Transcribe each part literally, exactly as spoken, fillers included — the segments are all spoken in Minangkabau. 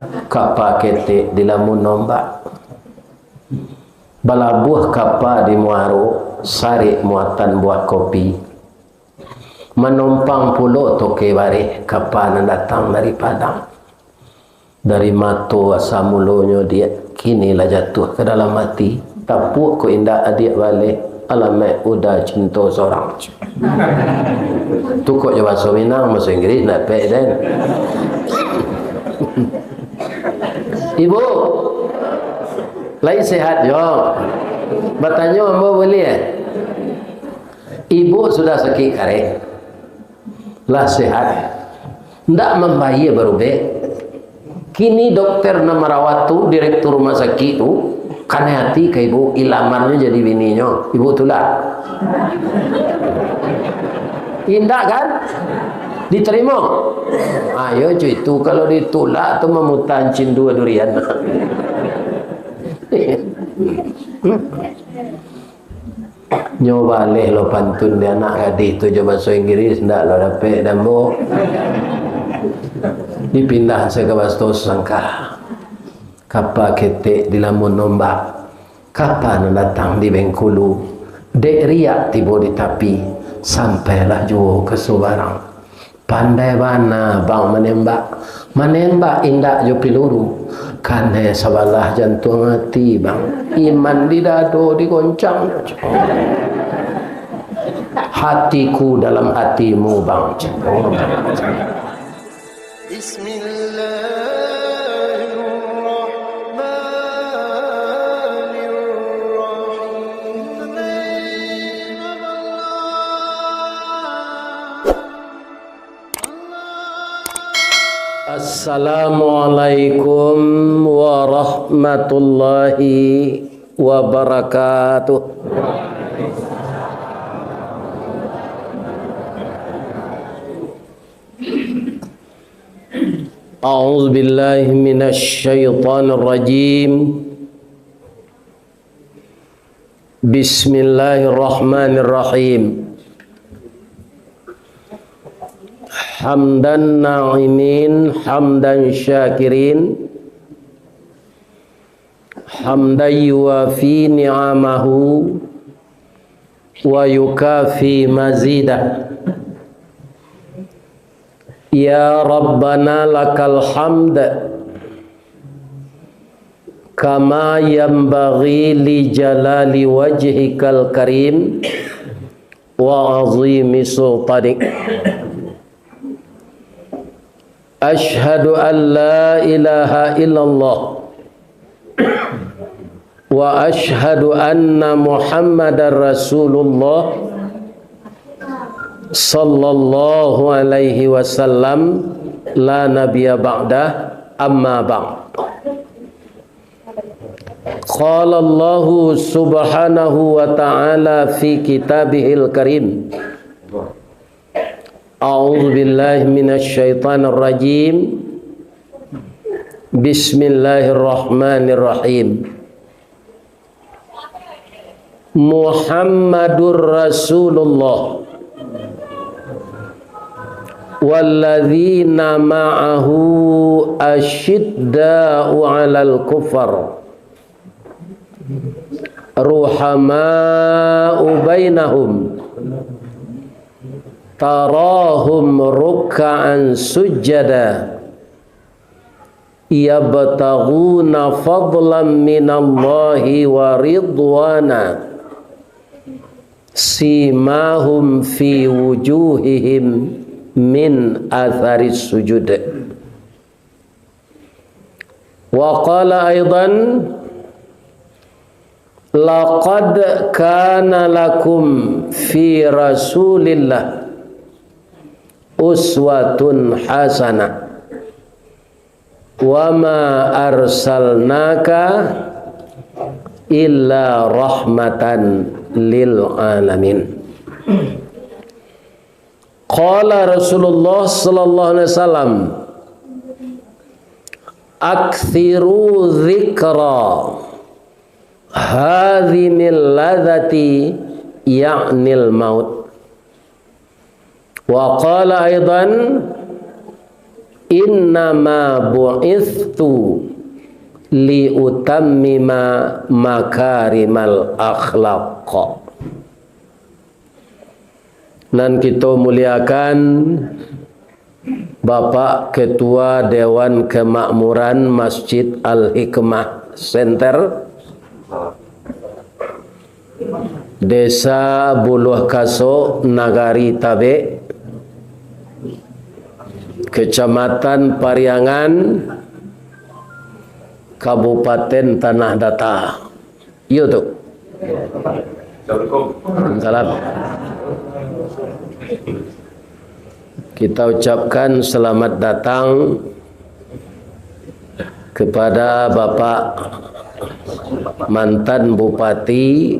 Kapa ketek dilamun ombak. Balabuah kapa di muaro, sarik muatan buah kopi. Manompang pulo toke bareh, kapa nan datang dari Padang. Dari mato asa mulonyo diak, kini lah jatuah ka dalam ati. Tapuak ko indak adiak baleh, alamaik uda cinto sorang. Tu kok jo baso Minang, baso Inggirih ndak dapek den. Ibu, lai sehat jo? Batanyo ambo buliah? Ibu sudah sakik kareh, lah sehat, ndak mambayia barubek. Kini dokter nan marawat tu, direktur rumah sakik tu, kanai ati ka ibu, ilamarnyo jadi bininyo, ibu tulak. Indak kan? Ditarimo? Ayo, cuy, itu kalau ditulak tu mamuta ancin dua durian. Nyo baleh lo pantun di anak gadih tu jo baso Inggirih, ndak lo dapek dambo. Dipindah se ka baso Sangka. Kapa ketek dilamun ombak, kapa nan datang di Bengkulu, dek riak tibo di tapi, sampailah juo ka subarang. Pandai bana bang manembak, manembak indak jo piluru, kanai sabalah jantuang ati bang, iman di dado digoncang. Hatiku dalam hatimu bang. Bismillahirrahmanirrahim. Assalamualaikum warahmatullahi wabarakatuh. A'udzubillahi minasyaitonirrajim. Bismillahirrahmanirrahim. Hamdan na'imin, hamdan syakirin, hamdan yuwafi ni'amahu wa yukafi mazidah. Ya Rabbana lakal hamd, kama yanbaghi li jalali wajhikal karim wa azimi sultanik. Asyhadu an la ilaha illallah wa asyhadu anna Muhammadar Rasulullah sallallahu alaihi wasallam, la nabiyya ba'dah, amma ba'd. Qala Allahu subhanahu wa ta'ala fi kitabihil karim. A'udzubillahi minasyaitonirrajim. Bismillahirrahmanirrahim. Muhammadur Rasulullah walladzina ma'ahu asyidda'u 'alal kuffar ruhama'u bainahum tarahum rukka'an sujjada yabtaghuna fadlan minallahi wa ridwana simahum fi wujuhihim min atharis sujud. Wa qala aidan, laqad kana lakum fi Rasulillah uswatun hasanah, wa ma arsalnaka illa rahmatan lil alamin. Qala Rasulullah sallallahu alaihi wasallam, "Aktsiru dzikra hadzimil ladzati, ya'nil maut." Wa qala aidan, "Innama bu'itstu liutammima makarimal akhlaq." Nan kito muliakan, Bapak Ketua Dewan Kemakmuran Masjid Al-Hikmah Center, Desa Buluah Kasok, Nagari Tabek, Kecamatan Pariangan, Kabupaten Tanah Data. Iyo tu. Assalamualaikum. Salam. Kita ucapkan selamat datang kepada Bapak mantan Bupati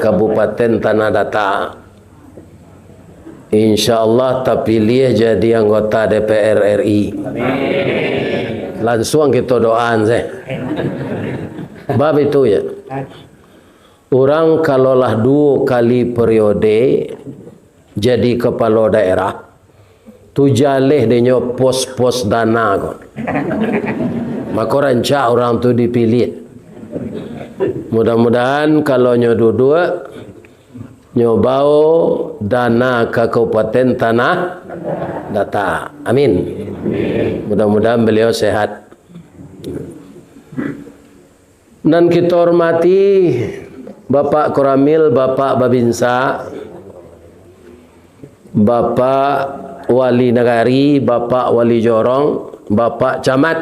Kabupaten Tanah Data. Insya Allah tapiliah jadi anggota D P R R I. Lansuang kito doaan se. Bab itu ya. Urang kalau lah duo kali periode jadi kepala daerah, tu jaleh dinyo pos-pos dana ko. Mako rancak urang tu dipiliah. Mudah-mudahan kalau nyo duduak, nyo bao dana ka Kabupaten Tanah Data. Amin. Mudah-mudahan beliau sehat. Nan kito hormati, Bapak Koramil, Bapak Babinsa, Bapak Wali Nagari, Bapak Wali Jorong, Bapak Camat,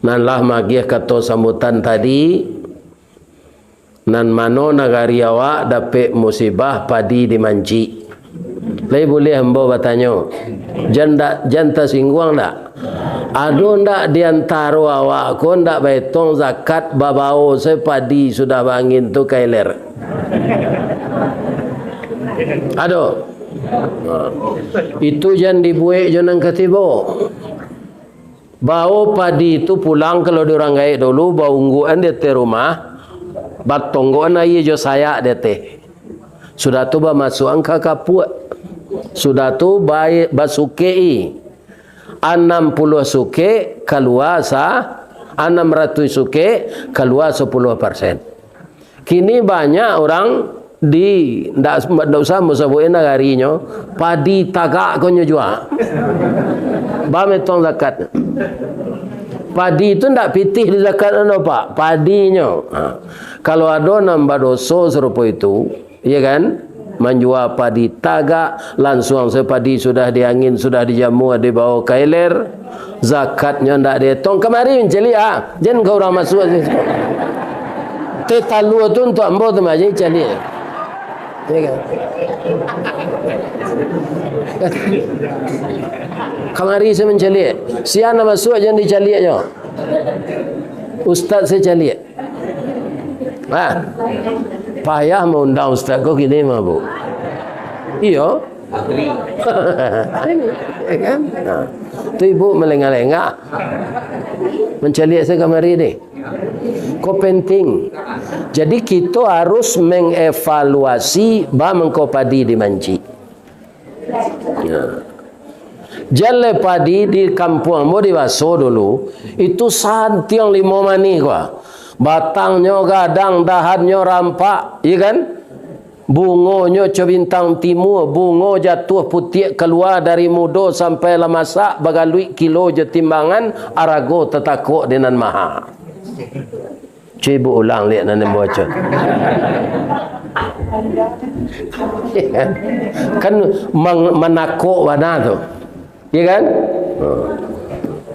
nan lah magiah kato sambutan tadi, nan mano nagari awak dapek musibah padi dimancik. Lai buliah ambo batanyo, jan dak, jan tasingguang dak? Ado ndak di antaro awak ko ndak baetong zakat, babao se padi sudah baangin tu ka ilir? Ado. Ha. Itu jan dibuek jo nan katibo. Bao padi tu pulang, kalau di urang gaek dulu, baunggukan di ateh rumah, batonggokan aia jo sayak di ateh. Sudah tu bamasuakan ka kapuak. Sudah tu ba-, basukek-i. Anam puluah sukek kalua sa-, anam ratuih sukek kalua sapuluah persen. Kini banyak urang di, ndak, ndak usah ambo sabuik nagarinyo, padi tagak ko nyo jua. Ba metong zakat. Padi tu ndak pitih di zakat anu, Pak, padinyo. Ha. Kalau ado nan badoso sarupo itu, iya kan? Manjua padi tagak, lansuang se padi sudah diangin, sudah dijamua, dibao ka ilir, zakatnyo ndak dietong. Kamari mancaliak, ah. Jan ka urang masuak siko. Teh talua tu untuak ambo tu mah, jadi caliak. Iya kan? Kamari se mancaliak. Sia nan masuak jan dicaliak jo. Ustaz se caliak. Ah, payah maundang ustaz ko kini mah, Bu. Iyo. Iyo kan? Nah, tu ibu malengah-lengah. Mancaliak se kamari ni. Ko penting. Jadi, kito harus mengevaluasi ba mangko padi dimancik. Ya. Jaleh padi di kampuang ambo di Baso dulu, itu santiang limo manih kua. Batangnyo gadang, dahannyo rampak, iya kan? Bungonyo co bintang timua, bungo jatuah putiak kalua dari mudo sampai lah masak, bagaluik kilo jo timbangan, arago tatakok di nan maha. Cubo ulang liak nan ambo baco. Kan mang-, manakok bana tu. Iya kan? Ha.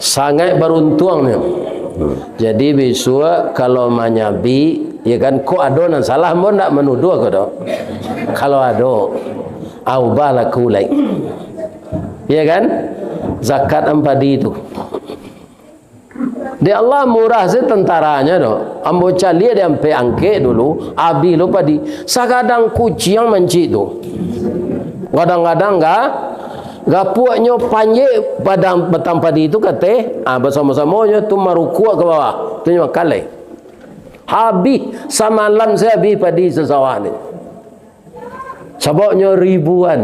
Sangaik baruntuangnyo. Jadi bisuak kalau manyabi, iya kan, kok ado nan salah, ambo ndak manuduah ko doh. Kalau ado, ubah laku lai. Iya kan? Zakat ampadi tu. Dek Allah murah se tantaranyo tu. Ambo caliak di ampek angkek dulu, abih lo padi. Sagadang kuciang mancik tu. Kadang-kadang ga-, gapuaknyo panjek padang batang padi tu ka ateh, ah, basamo-samonyo tu marukuak ka bawah. Tu nyo makan lai. Habih, samalam se habih padi sasawah ni. Sababnyo ribuan.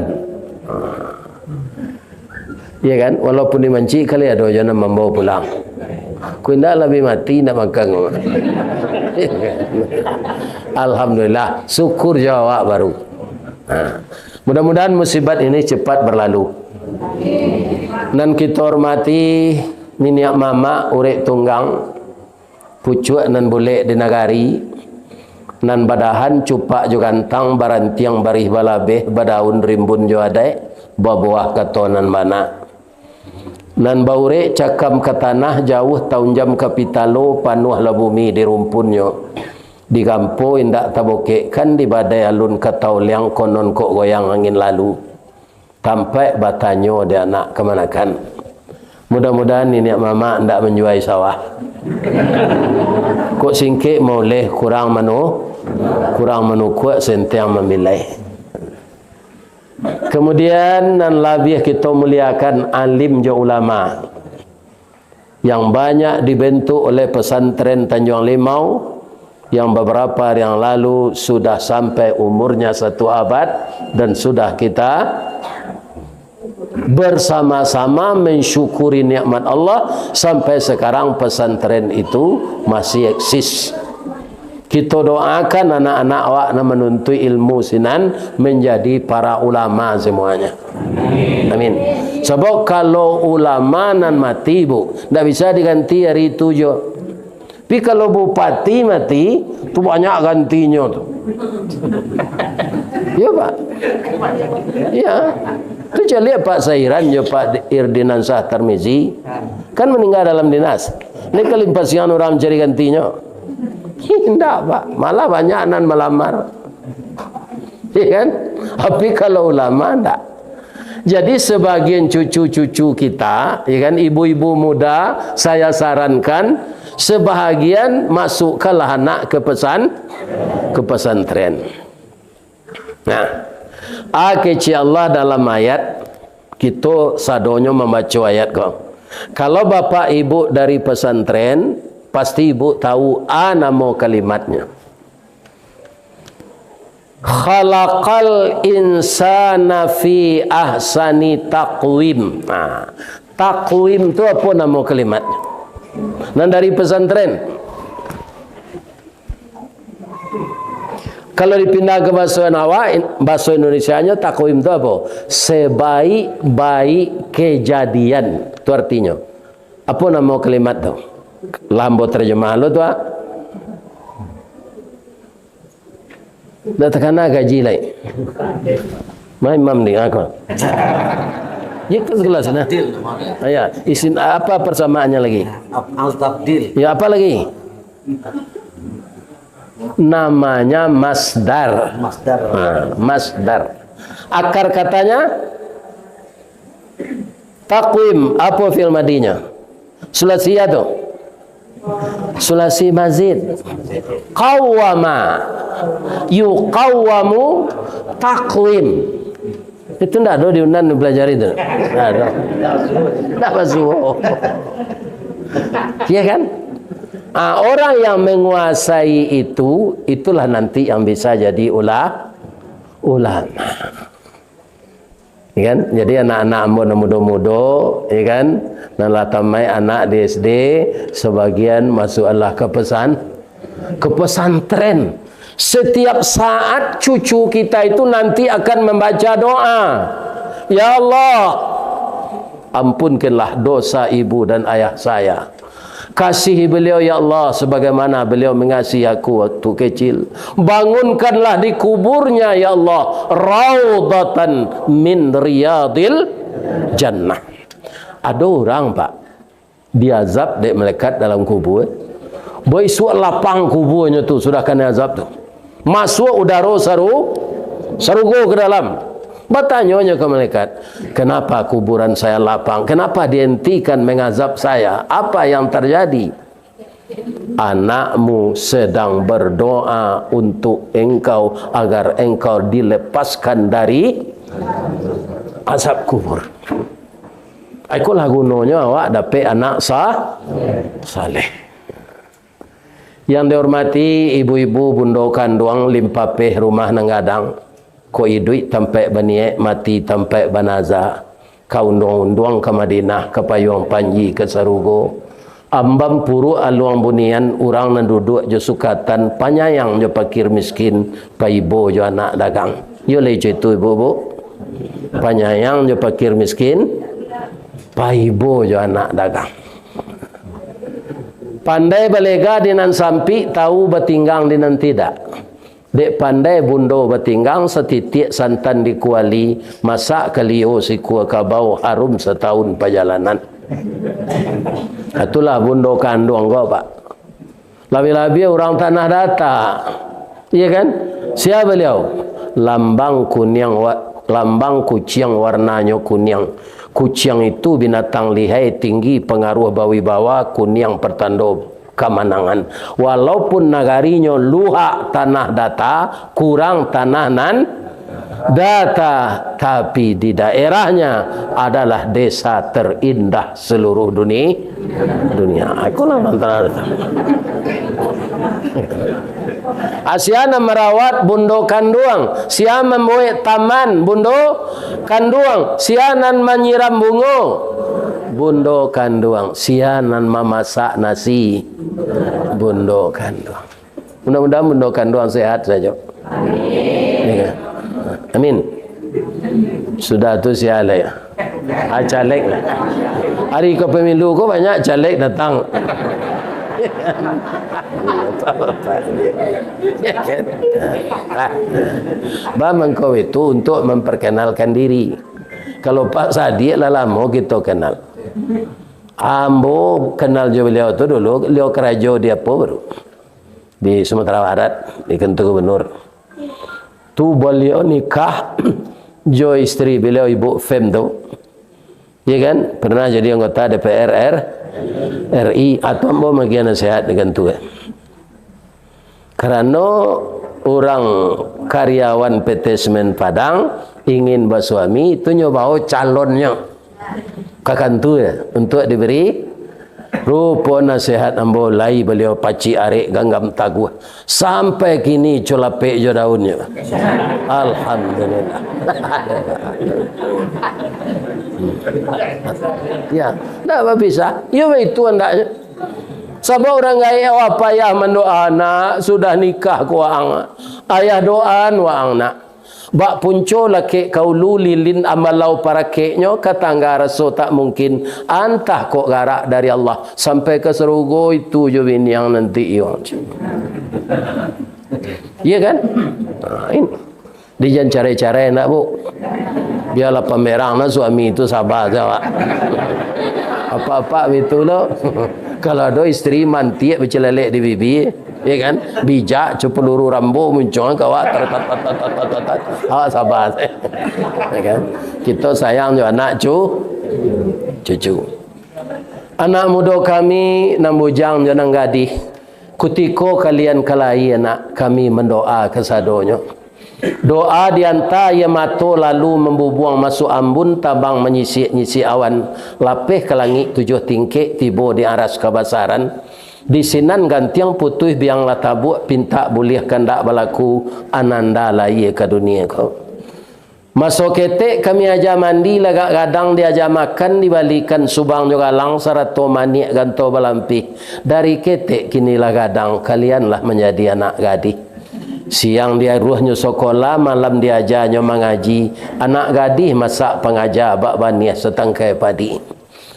Iya kan? Walaupun dimancik, kali ado jo nan mambawa pulang. Ko indak lah bi mati, indak makan ko. Alhamdulillah, syukur jo awak baru. Ha. Mudah-mudahan musibat ini cepat berlalu. Nan kito hormati niniak mamak, urek tunggang, pucuak nan bulek di nagari, nan badahan cupak jo gantang, barantiang barih balabeh, badaun rimbun jo adaik, babuah kato nan bana. Nan baurek cakam ka tanah, jauah taunjam ka pitalo, panuahlah bumi di rumpunnyo. Di gampo indak tabokekkan, di badai alun ka taoliang, konon kok goyang angin lalu. Tampaik batanyo di anak kamanakan. Mudah-mudahan niniak mamak ndak manjuai sawah. Kok singkek mauleh kurang manu-, kurang manukuak sentiang mamilai. Kemudian nan labiah kito muliakan alim jo ulama. yang banyak dibentuk oleh pesantren Tanjuang Limau, yang beberapa hari yang lalu sudah sampai umurnya satu abad dan sudah kita bersama-sama mensyukuri nikmat Allah, sampai sekarang pesantren itu masih eksis. Kito doakan anak-anak awak nan manuntuik ilmu sinan manjadi para ulama semuanya. Amin. Sabab kalau ulama nan mati, Bu, ndak bisa diganti ari itu jo. Tapi kalau bupati mati, tu banyak gantinyo tu. Iya, Pak. Iya. Tu caliak Pak Sairan jo Pak Irdiansyah Tarmizi. Kan meninggal dalam dinas. Ini kalimpasian urang cari gantinyo. Indak, Pak. Malah banyak nan malamar. Iya kan? Tapi kalau ulama, ndak. Jadi, sebagian cucu-cucu kita, ya kan, ibu-ibu muda, saya sarankan, sebahagian masukkanlah anak ke pesan-, ke pesantren. Nah, a kecek Allah dalam ayat, kito sadonyo mambaco ayat ko. Kalau bapak ibu dari pesantren, pasti ibu tahu a namo kalimatnya. Khalaqal insana fi ahsani taqwim. Nah, taqwim tu apo namo kalimatnya? Nan dari pesantren. Kalau dipindah ke bahasa awak, in-, bahasa Indonesianya takwim tu apo? Sebaik-baik kejadian. Tu artinyo. Apo namo kalimat tu? Lah ambo terjemah lo tu, ah. Dah takana gaji lai. Mai imam di aku. Ya, ikhlas kelas nah. Takdil namanya. Ah, ya, isin apa persamaannya lagi? Al-, al-takdil. Ya, apa lagi? Namanya masdar. Masdar. Nah, masdar. Akar katanya takwim, apa fi'il madinya? Sulasi atau? Sulasi mazid. Qawwama. Yuqawwamu takwim. Itu ndak ada di Unan dipelajari tu. Ndak ada. Ndak masuk. Iya kan? Ah, orang yang menguasai itu, itulah nanti yang bisa jadi ula-, ulama. Ya kan? Jadi anak-anak ambo nan mudo-mudo, ya kan? Nan lah tamai anak di S D, sebagian masuklah ke pesan-, ke pesantren. Setiap saat cucu kita itu nanti akan membaca doa, "Ya Allah, ampunkanlah dosa ibu dan ayah saya. Kasihi beliau, ya Allah, sebagaimana beliau mengasihi aku waktu kecil. Bangunkanlah di kuburnya, ya Allah, raudhatan min riyadil jannah." Ada orang, Pak, diazab dek malaikat dalam kubur. Baisuak lapang kuburnya tu, sudah kena azab tu. Masuk udaro saru-, sarugo ke dalam. Batanyo nyo ke malaikat, "Kenapa kuburan saya lapang? Kenapa dihentikan mengazab saya? Apa yang terjadi?" "Anakmu sedang berdoa untuk engkau, agar engkau dilepaskan dari azab kubur." Ikolah gunonyo awak dapek anak sa-, saleh. Yang dihormati ibu-ibu, bundo kanduang, limpapeh rumah nan gadang, kok iduik tampaik baniaik, mati tampaik banaza. Ka unduang-unduang ka Madinah, ka payuang panji ka sarugo. Ambam puruak aluang bunian, urang nan duduak jo sukatan, panyayang jo pakir miskin, paibo jo anak dagang. Iyo lai co itu, ibu-ibu. Panyayang jo pakir miskin, paibo jo anak dagang. Pandai balega di nan sampik, tahu batinggang di nan tidak. Dek pandai bundo batinggang, satitiak santan di kuali, masak kalio sikua kabau, harum satahun pajalanan. Itulah bundo kanduang ko, Pak. Labiah-labiah urang Tanah Data. Iya kan? Sia baliau? Lambang kuniang wa-, lambang kuciang warnanyo kuniang. Kuciang itu binatang lihai, tinggi, pangaruah bawibawa, kuniang pertando kamanangan. Walaupun nagarinyo luhak Tanah Data, kurang tanah nan data, tapi di daerahnya adalah desa terindah seluruh duni-, dunia. Ikolah mantra data. Sia nan marawat bundo kanduang, sia mambuek taman bundo kanduang, sia nan manyiram bungo bundo kanduang, sia nan mamasak nasi bundo kanduang. Mudah-mudahan bundo kanduang sehat sajo. Amin. Ya kan? Amin. Sudah tu sia lai. Ah, caleg lah. Hari ka pemilu ko banyak caleg datang. Ba mangko itu untuk memperkenalkan diri. Kalau Pak Sadiq lah lamo kito kenal. Ambo kenal jo beliau tu dulu, beliau karajo di apo baru? Di Sumatera Barat, di kantua gubernur. Tu baliau nikah jo isteri baliau, Ibu Fem tu. Ya kan? Pernah jadi anggota D P R R-, R I, atau ambo magian nasihat di kantua. Karano urang karyawan P T Semen Padang ingin basuami, itu nyo bao calonnyo ka kantua untuak diberi. Rupo nasihat ambo lai baliau pacik arek ganggam taguah. Sampai kini culapek jo daunnyo. Alhamdulillah. Ya, ndak bapisah. Iyo, baitu andaknyo. Sabab urang gaek, "Wah, payah mandoa anak, sudah nikah ko waang. Ayah doaan waang nak." Bak punco lakek ka ulu, lilin ambalau parakeknyo, ka tangga raso tak mungkin, antah kok garak dari Allah, sampai ka sarugo itu jo biniang nanti iyo. Iya kan? Nah, ini. Dijan carai-carai nak, Bu. Biarlah pamerang lah suami itu sabar saja, Pak. Apak-apak itu lo. Kalau ado isteri mantiak bacelelek di bibia, ya kan? Bijak, co peluru Rambo muncuang ka awak, tar, tar, tar. Awak sabar. Ya kan? Kito sayang jo anak cu-, cucu. Anak mudo kami, nan bujang jo nan gadih, kutiko kalian ka lahia nak, kami mandoa kasadonyo. Doa dianta aia mato lalu mambubuang masuak ambun, tabang manyisiak-nyisiak awan, lapeh ka langik tujuah tingkek, tibo di aras kabasaran. Di sinan gantiang putuih biang lah tabuak, pintak buliah kandak balaku, ananda lahia ka dunia ko. Maso ketek kami aja mandi, lagak gadang diaja makan, dibalikan subang jo galang, sarato maniak ganto balampih. Dari ketek kini lah gadang, kalian lah manjadi anak gadih. Siang diaruahnyo sakolah, malam diajanyo mangaji. Anak gadih masak pangaja, bak baniah satangkai padi.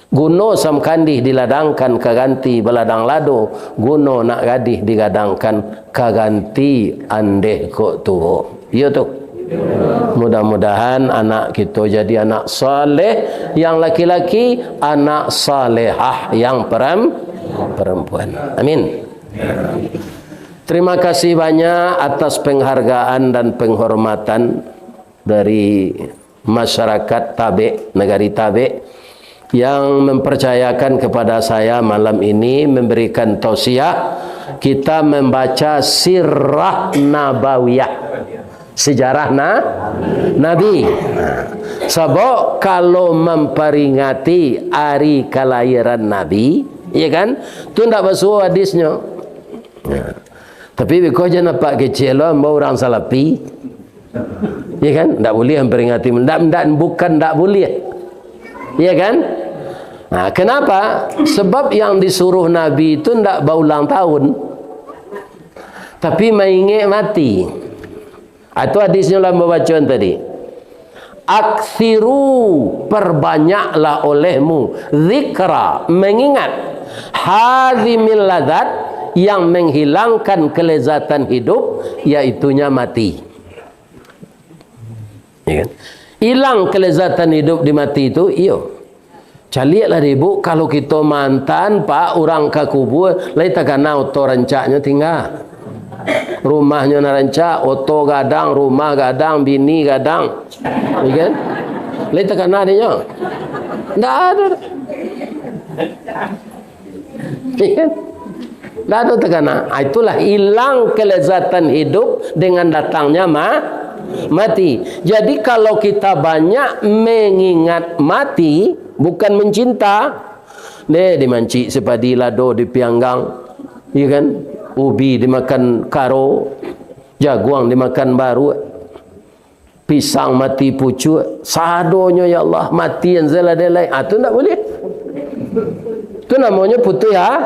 Guno samkandih diladangkan ka ganti baladang lado, guno nak gadih digadangkan ka ganti andeh kok tuo. Iyo tu. Mudah-mudahan anak kito jadi anak saleh yang laki-laki, anak salehah yang peram-, perempuan. Amin. Terima kasih banyak atas penghargaan dan penghormatan dari masyarakat Tabek, negari Tabek, yang mempercayakan kepada saya malam ini memberikan tausiah kita membaca Sirah Nabawiyah, sejarah na-, Nabi. Nah, sabab kalau memperingati hari kelahiran Nabi, ya kan, tu ndak basuo hadisnyo. Ya. Tapi biko jan nampak kecek lo, ambo urang Salafi. Ya kan? Ndak buliah memperingati, ndak, ndak, bukan ndak buliah. Iya kan? Nah, kenapa? Sebab yang disuruh Nabi itu ndak baulang tahun, tapi maingek mati. Ah, itu hadisnya lah babacoan tadi. "Aksiru, perbanyaklah olehmu, zikra, mengingat, hazimil ladzat, yang menghilangkan kelezatan hidup, yaitunya mati." Ya kan? Hilang kelezatan hidup di mati itu, iyo. Caliaklah dek ibu, kalau kito mantan, Pak, urang ka kubua, lai takana oto rancaknyo tingga. Rumahnyo nan rancak, oto gadang, rumah gadang, bini gadang. Ya kan? Lai takana dek nyo. Ndak ado. Ya kan? Ndak ado takana. Ah, itulah hilang kelezatan hidup dengan datangnya ma-, mati. Jadi, kalau kita banyak mengingat mati, bukan mencinta, deh, dimancik sipadi lado di pianggang, ya kan? Ubi dimakan karo, jaguang dimakan baruak. Pisang mati pucuak, sadonyo, ya Allah, mati yang zelai-delai. Ah, tu ndak boleh. Tu namonyo putuih a-,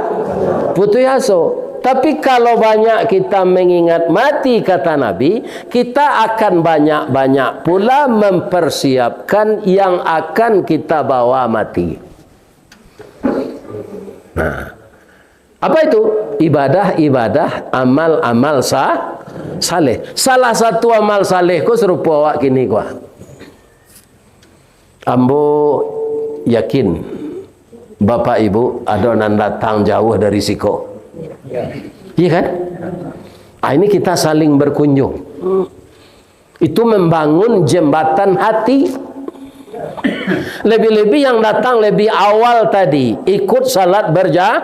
putuih aso. Tapi kalau banyak kita mengingat mati, kata Nabi, kita akan banyak-banyak pula mempersiapkan yang akan kita bawa mati. Nah, apa itu? Ibadah-ibadah, amal-amal sa-, saleh. Salah satu amal saleh ko sarupo awak kini ko. Ambo yakin, Bapak Ibu, ado nan datang jauh dari siko. Iya kan? Ah, ini kita saling berkunjung. Itu membangun jembatan hati. Lebih-lebih yang datang lebih awal tadi, ikut salat berja-,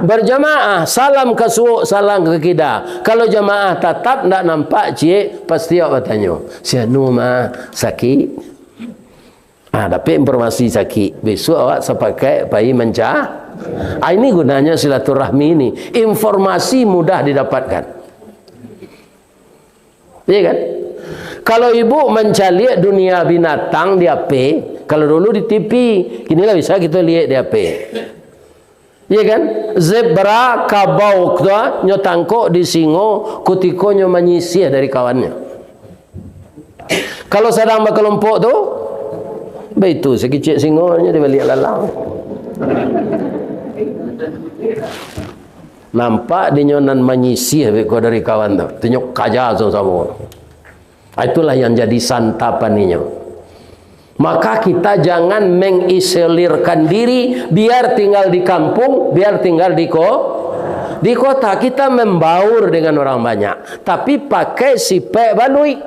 berjamaah, salam ka suok, salam ka kida. Kalau jamaah tatap ndak nampak, ciek, pasti awak batanyo, "Si anu mah sakik?" Ah, dapek informasi sakik, besok awak sapakaik pai manca-, ah, ini gunanya silaturahmi ini. Informasi mudah didapatkan. Iya kan? Kalau ibu mancaliak dunia binatang di H P, kalau dulu di T V, kini lah bisa kito liek di H P. Iya kan? Zebra, kabau tu, nyo tangkok di singo kutiko nyo manyisiah dari kawannyo. Kalau sadang bakalompok tu, baitu sakicik singonyo di baliak lalang. Nampak dinyo nan manyisiah beko dari kawan tu. Tu nyo kaja samo-samo. Itulah yang jadi santapan inyo. Maka kita jangan mengisolirkan diri, biar tinggal di kampung, biar tinggal di ko-, di kota. Kita membaur dengan orang banyak, tapi pakai sipek baluik.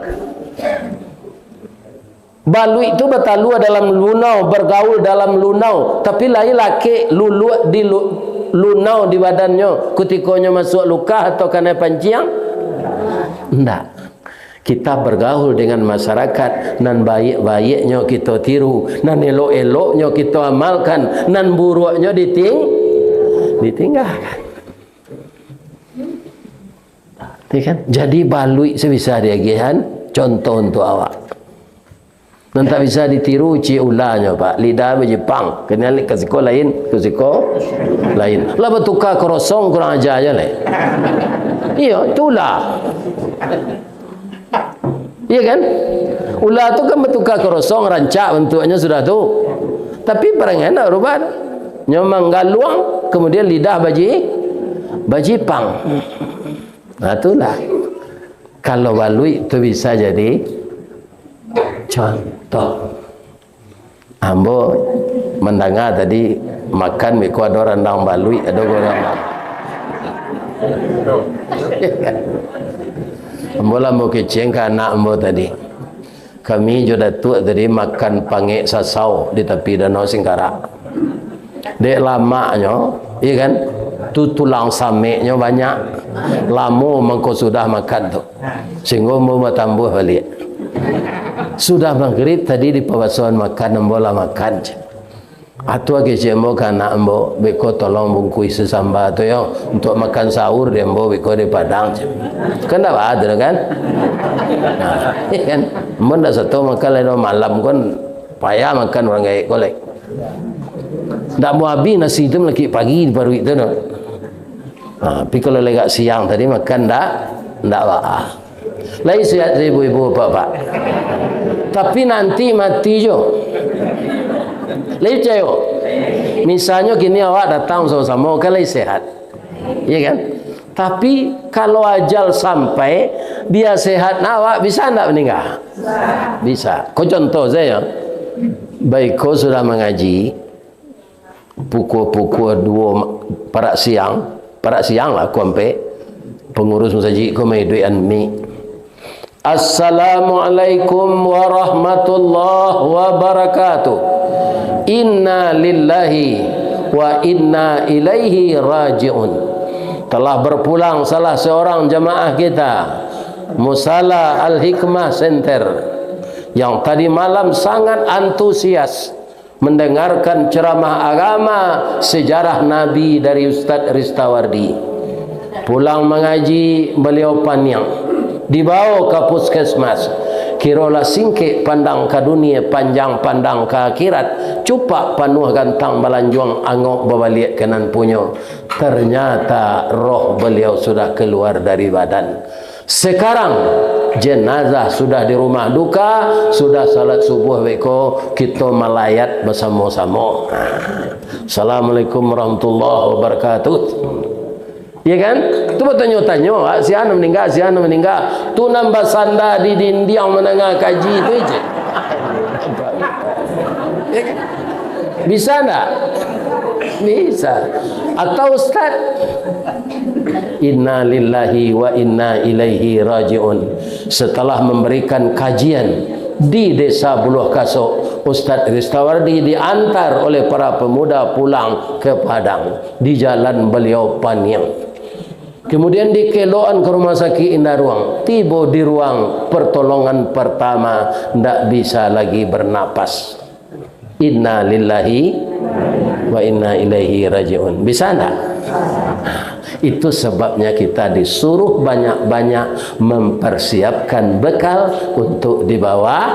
Baluik tu batalua dalam lunau, bergaul dalam lunau, tapi lai lakek luluak di lu-, lunau di badannyo kutiko nyo masuak lukah atau kanai panciang? Ndak. Kita bergaul dengan masyarakat, nan baiak-baiaknyo kito tiru, nan elok-eloknyo kito amalkan, nan buruaknyo diting-, ditinggakan. Ya kan? Jadi baluik sabisa diagiahan, contoh untuk awak. Nan tak bisa ditiru, ciek ulanyo, Pak. Lidah bajipang. Kini ka siko lain, ka siko lain. Lah batuka karosong, kurang aja aja lai. Iyo, itu ulah. Iya kan? Ulah tu kan batuka karosong, rancak bentuknyo sudah tu. Tapi parangai ndak barubah tu. Nyo manggaluang, kemudian lidah baji-, bajipang. Nah, itulah. Kalau baluik tu bisa jadi contoh. Ambo mandanga tadi makan beko ado randang baluik, ado goreng. Ambo lah ambo keceng ka anak ambo tadi. Kami jo Datuak tadi makan pangek sasau di tapi Danau Singkarak. Dek lamaknyo, iya kan? Tu tulang sameknyo banyak. Lamo mangko sudah makan tu. Sehinggo ambo batambuah baliak. Sudah magrib tadi di pabasoan makan, ambo lah makan. Atu agi cek ambo ka anak ambo, "Beko tolong bungkuih sasamba tu yo, untuk makan sahur di ambo beko di Padang," cek. Kan ndak baa tu kan? Nah, iya kan? Ambo ndak sato makan lai, malam kan payah makan urang gaek ko lai. Ndak mau abih nasi tu malakik pagi di paruik tu, no. Ha, tapi kalau lagak siang tadi makan ndak, ndak baa. Lai sehat ibu-ibu, bapak-bapak. Tapi nanti mati jo. Lai picayo? Misalnyo kini awak datang samo-samo, kan lai sehat. Iya kan? Tapi kalau ajal sampai, dia sehat na awak, bisa ndak maningga? Bisa. Ko contoh sajo. Baiko sudah mangaji, pukua-pukua duo ma-, parak siang, parak siang lah, ko ampek, pangurus masajik ko maiduikan mik. "Assalamualaikum warahmatullahi wabarakatuh. Inna lillahi wa inna ilaihi raji'un." Telah berpulang salah seorang jamaah kita, Musala Al-Hikmah Center, yang tadi malam sangat antusias mendengarkan ceramah agama, sejarah Nabi dari Ustaz Ristawardi. Pulang mangaji, baliau paniang. Dibawa ka puskesmas. Kirolah singkek pandang ka dunia, panjang pandang ka akhirat. Cupak panuah gantang balanjuang, angok babaliak ka nan punyo. Ternyata roh baliau sudah keluar dari badan. Sekarang, jenazah sudah di rumah duka, sudah salat subuh beko, kito malayat basamo-samo. Ha. Assalamualaikum warahmatullahi wabarakatuh. Ya kan? Tu batanyo-tanyo, ah, si anu maningga, si anu maningga. Tu nan basanda di dindiang mandanga kaji tu je. Ya kan? Bisa ndak? Bisa. Atau ustaz, "Inna lillahi wa inna ilaihi raji'un." Setelah memberikan kajian di Desa Buluah Kasok, Ustaz Ristawardi diantar oleh para pemuda pulang ke Padang. Di jalan baliau paniang. Kemudian dikelokan ke rumah sakik Indaruang. Tibo di ruang pertolongan pertama, ndak bisa lagi bernapas. Inna lillahi wa inna ilaihi raji'un. Bisa ndak? Itu sebabnya kita disuruh banyak-banyak mempersiapkan bekal untuk dibawa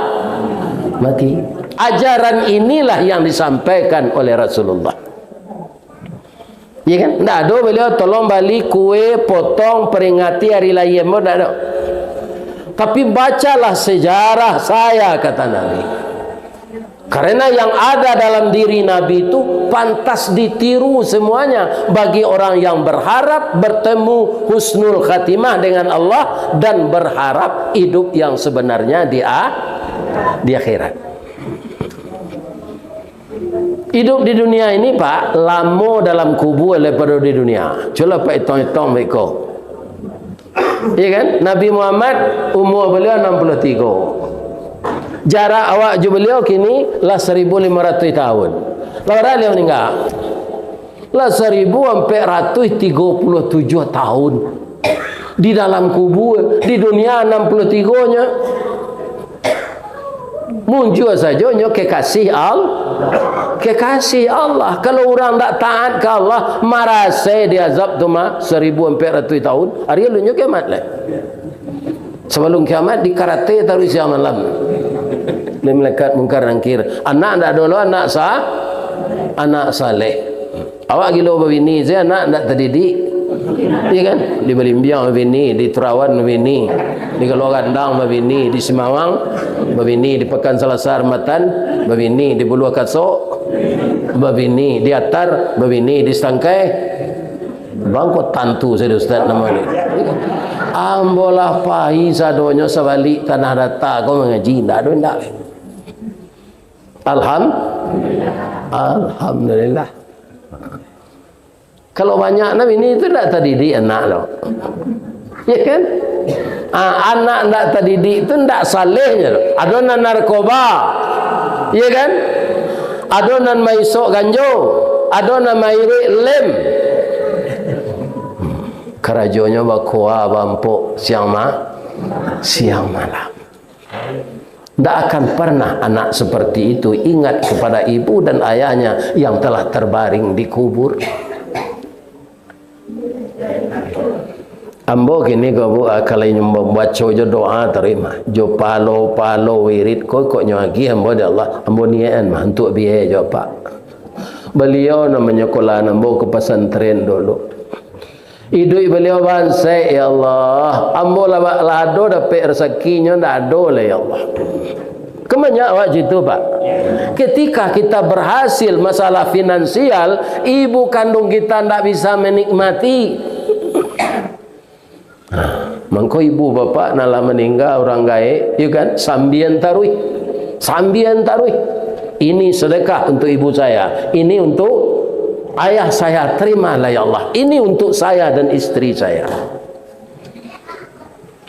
mati. Ajaran inilah yang disampaikan oleh Rasulullah. Ya kan? Ndak ado baliau tolong bali kue, potong, peringati hari lahia, ndak ado. Tapi bacalah sejarah saya, kata Nabi. Karena yang ada dalam diri Nabi itu pantas ditiru semuanya bagi orang yang berharap bertemu husnul khatimah dengan Allah dan berharap hidup yang sebenarnya di a-, di akhirat. Hidup di dunia ini, Pak, lamo dalam kubua daripado di dunia. Cubolah Pak itong-itong beko. Iya kan? Nabi Muhammad, umur baliau anam puluah tigo. Jarak awak jo baliau kini lah saribu limo ratuih tahun. Lah bara baliau maningga? Lah saribu ampek ratuih tigo puluah tujuah tahun. Di dalam kubua, di dunia anam puluah tigo nyo. Munjua sajo nyo kekasih Al-, kekasih Allah. Kalau urang ndak taat ka Allah, marasai di azab tu mah saribu ampek ratuih tahun, ari alun nyo kiamat lai. Sabalum kiamat, dikarate taruih siang malam. Dek malaikat Mungkar Nangkir. Anak ndak ado lo, anak sa-, anak saleh. Awak gilo babini, sajo anak ndak tadidik. Iya kan? Di Balimbiang babini, di Tarawan babini, di Galuah Gandang babini, di Simawang babini, di Pakan Salasa Ramatan babini, di Buluah Kasok babini, di Atar babini, di Satangkai. Bangko tantu sajo ustaz namo ni. Ambo lah pai sadonyo sabalik Tanah Data ko mangaji, ndak ado indak. Alham-, Alhamdulillah. Kalau banyak nan bini tu ndak tadidik anak lo. Ya kan? Ah, anak ndak tadidik tu ndak salehnyo. Ado nan narkoba. Ya kan? Ado nan maisok ganjo. Ado nan mairik lem. Karajonyo bakoa bampok siang ma-, siang malam. Ndak akan pernah anak seperti itu ingat kepada ibu dan ayahnya yang telah terbaring di kubur. Ambo kini ko, Bu, ah, kalau inyo mambaco jo doa taruih mah, jo palo-palo wirid ko, kok nyo agiah ambo dek Allah, ambo niakan mah untuak biaya jo apak. Baliau nan manyakolahan ambo ka pasantren dulu. Iduik baliau bansaik, ya Allah. Ambo lah, lah ado dapek rasakinyo, ndak ado lai, ya Allah. Kan banyak awak cito, Pak. Ketika kita berhasil masalah finansial, ibu kandung kita ndak bisa menikmati. Nah, mangko ibu bapak nan lah maningga, urang gaek, yo kan, sambian taruih. Sambian taruih. Ini sedekah untuk ibu saya, ini untuk ayah saya, terimalah ya Allah. Ini untuk saya dan istri saya.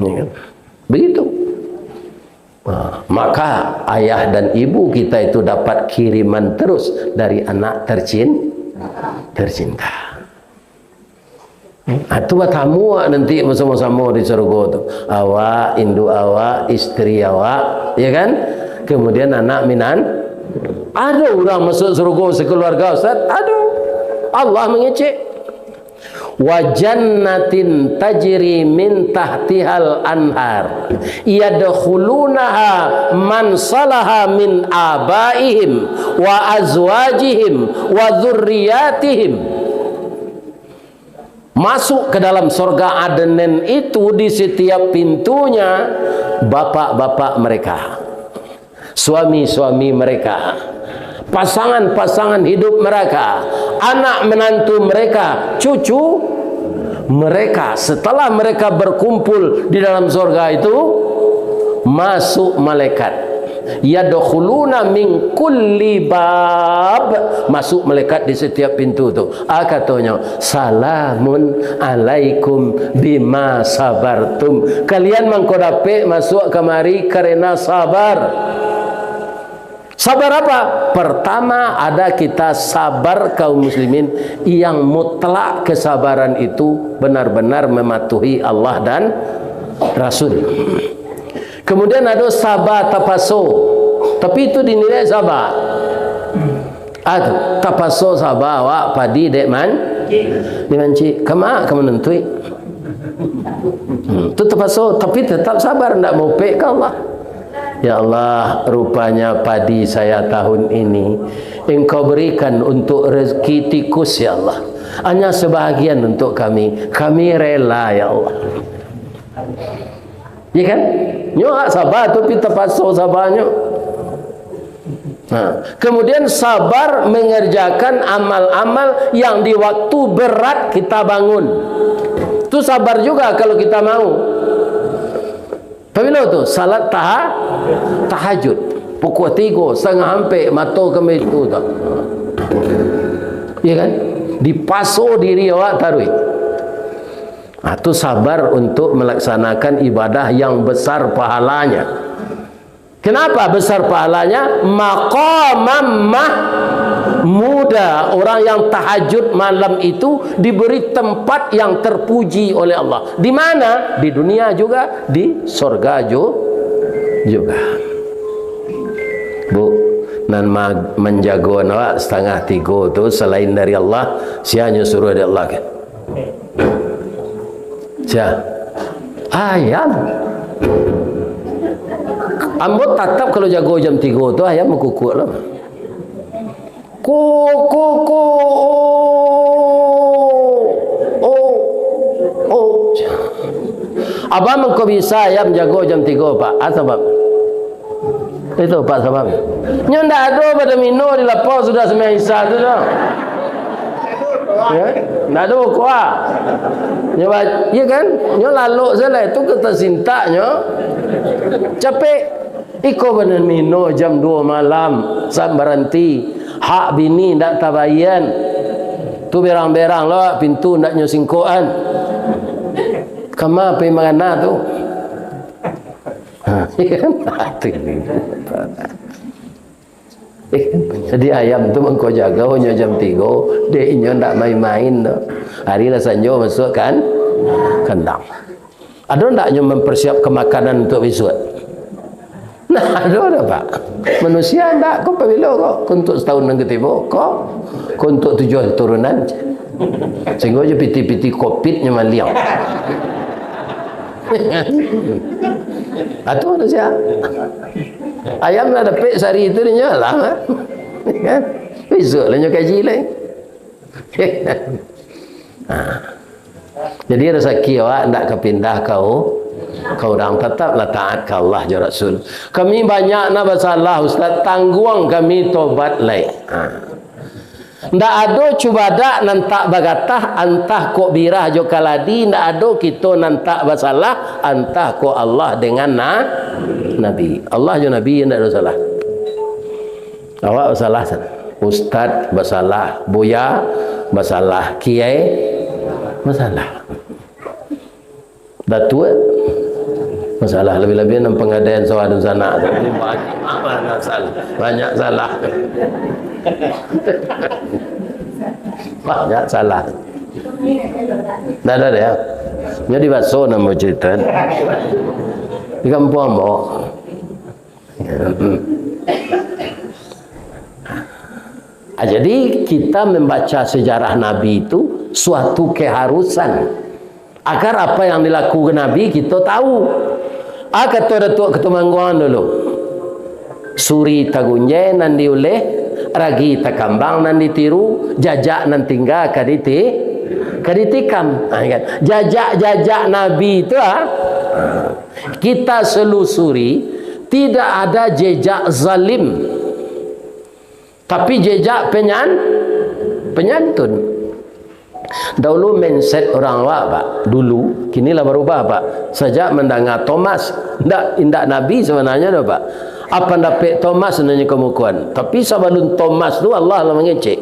Ya kan? Begitu. Nah, maka ayah dan ibu kita itu dapat kiriman terus dari anak tercin-, tercinta. Ah, tu batamu awak nanti basamo-samo di sarugo tu. Awak, induak awak, istri awak, ya kan? Kemudian anak minan. Ado urang masuk sarugo sakeluarga, Ustaz? Ado. Allah mangecek. "Wa jannatin tajri min tahtihal anhar, yadkhulunaha man salaha min abaihim wa azwajihim wa dzurriyyatihim." Masuk ke dalam sorga Aden itu, di setiap pintunya, bapak-bapak mereka, suami-suami mereka, pasangan-pasangan hidup mereka, anak menantu mereka, cucu mereka, setelah mereka berkumpul di dalam sorga itu, masuk malaikat. "Yadkhuluna min kulli bab." Masuk malaikat di setiap pintu tu. Ah, katonyo, "Salamun alaikum bima sabartum." Kalian mangko dapek masuak kamari karena sabar. Sabar apa? Pertama, ada kita sabar, kaum muslimin, yang mutlak kesabaran itu benar-benar mematuhi Allah dan Rasul. Kemudian ado saba tapaso. Tapi itu dinilai saba. Ah, tu, tapaso saba awak padi dek man-, dek mancik. Kama ka manantuik. Hmm, tu tapaso, tapi tetap sabar, ndak maupek ka Allah. Ya Allah, rupanya padi saya tahun ini Engkau berikan untuk rezeki tikus, ya Allah. Hanya sebahagian untuk kami. Kami rela, ya Allah. Ya kan? Nyo hak saba tu, tapi tapaso sabanyo. Nah, kemudian sabar mengerjakan amal-amal yang di waktu berat kita bangun. Tu sabar juga kalau kita mau. Pabilo tu? Salat taha-, tahajud. Pukul tigo, satangah ampek, mato kami tu dah. Ya kan? Dipaso diri awak taruih. Ah, tu sabar untuk melaksanakan ibadah yang besar pahalanya. Kenapa besar pahalanya? Maqamam mahmuda. Orang yang tahajud malam itu diberi tempat yang terpuji oleh Allah. Di mana? Di dunia juga, di sorga ju-, juga. Bu, nan ma-, manjago awak satangah tigo tu selain dari Allah, sia nyo suruah dek Allah kan? Sia? Ayam. Ambo tatap kalau jago jam tigo tu, ayam bakukuk lah. Ko, ko, ko, oh, oh, oh. Abang mangko bisa ayam jago jam tigo, Pak? Ah, sabab? Itu, Pak, sabab. Nyo ndak ado badan mino di lapau sudah sumbayang Isya tu, doh. Ya, ndak ado kuah. Nyo ba-, ya kan? Nyo lalok salah itu ka tasintak nyo. Capek. Iko badan mino jam duo malam, saat baranti. Hak bini ndak tabayian. Tu berang-berang lo, pintu ndak nyo singkokan. Kama pai mangana tu? Ha, ya kan? Jadi ayam tu mangko jago nyo jam tigo, dek inyo ndak main-main tu. Hari lah sanjo masuk kan kandang. Ado ndak nyo mempersiapkan makanan untuk bisuak? Nah, ado dah, Pak. Manusia ndak, ko pabilo ko? Ko untuk setahun nan katibo, ko, ko untuk tujuah turunan. Sehingga jo piti-piti kopit nyo maliang. Atu manusia. Ayam lah dapek sari tu, inyo lah, ha? Kan? Bisuak lah inyo kaji lai. Ha. Jadi, rasaki awak ndak ka pindah ka u-, ka urang, tataplah taat ka Allah jo Rasul. Kami banyak na basalah, Ustaz, tangguang kami tobat lai. Ha. Ndak ado cubadak nan tak bagatah, antah kok birah jo kaladi, ndak ado kito nan tak basalah, antah kok Allah dengan na-, Nabi. Allah jo Nabi ndak ado salah. Awak basalah, Ustaz basalah, buya basalah, kiai basalah. Datuak masalah, labiah-labiah nan panggadaian sawah dunsanak tu. Banyak salah. Banyak salah. Banyak salah. Dah, dah, dah. Jadi baso namo cerita. Di kampung ambo. Ah, jadi, kita membaca sejarah Nabi itu suatu keharusan. Agar apa yang dilakukan Nabi, kita tahu. Ah, kato Datuak Katumangguangan dulu, "Suri tagunjai nan diuleh, ragi takambang nan ditiru, jajak nan tingga ka diti-, ka ditikam." Ah, kan? Jajak-jajak Nabi itu, ah, kita selusuri, tidak ada jejak zalim, tapi jejak penyan-, penyantun. Dahulu mindset urang awak, Pak, dulu, kini lah barubah, Pak. Sajak mandanga Thomas, indak, indak Nabi sabananyo doh, Pak. Apo pandapek Thomas nanyo kamukoan. Tapi sabalun Thomas tu, Allah lah mangecek.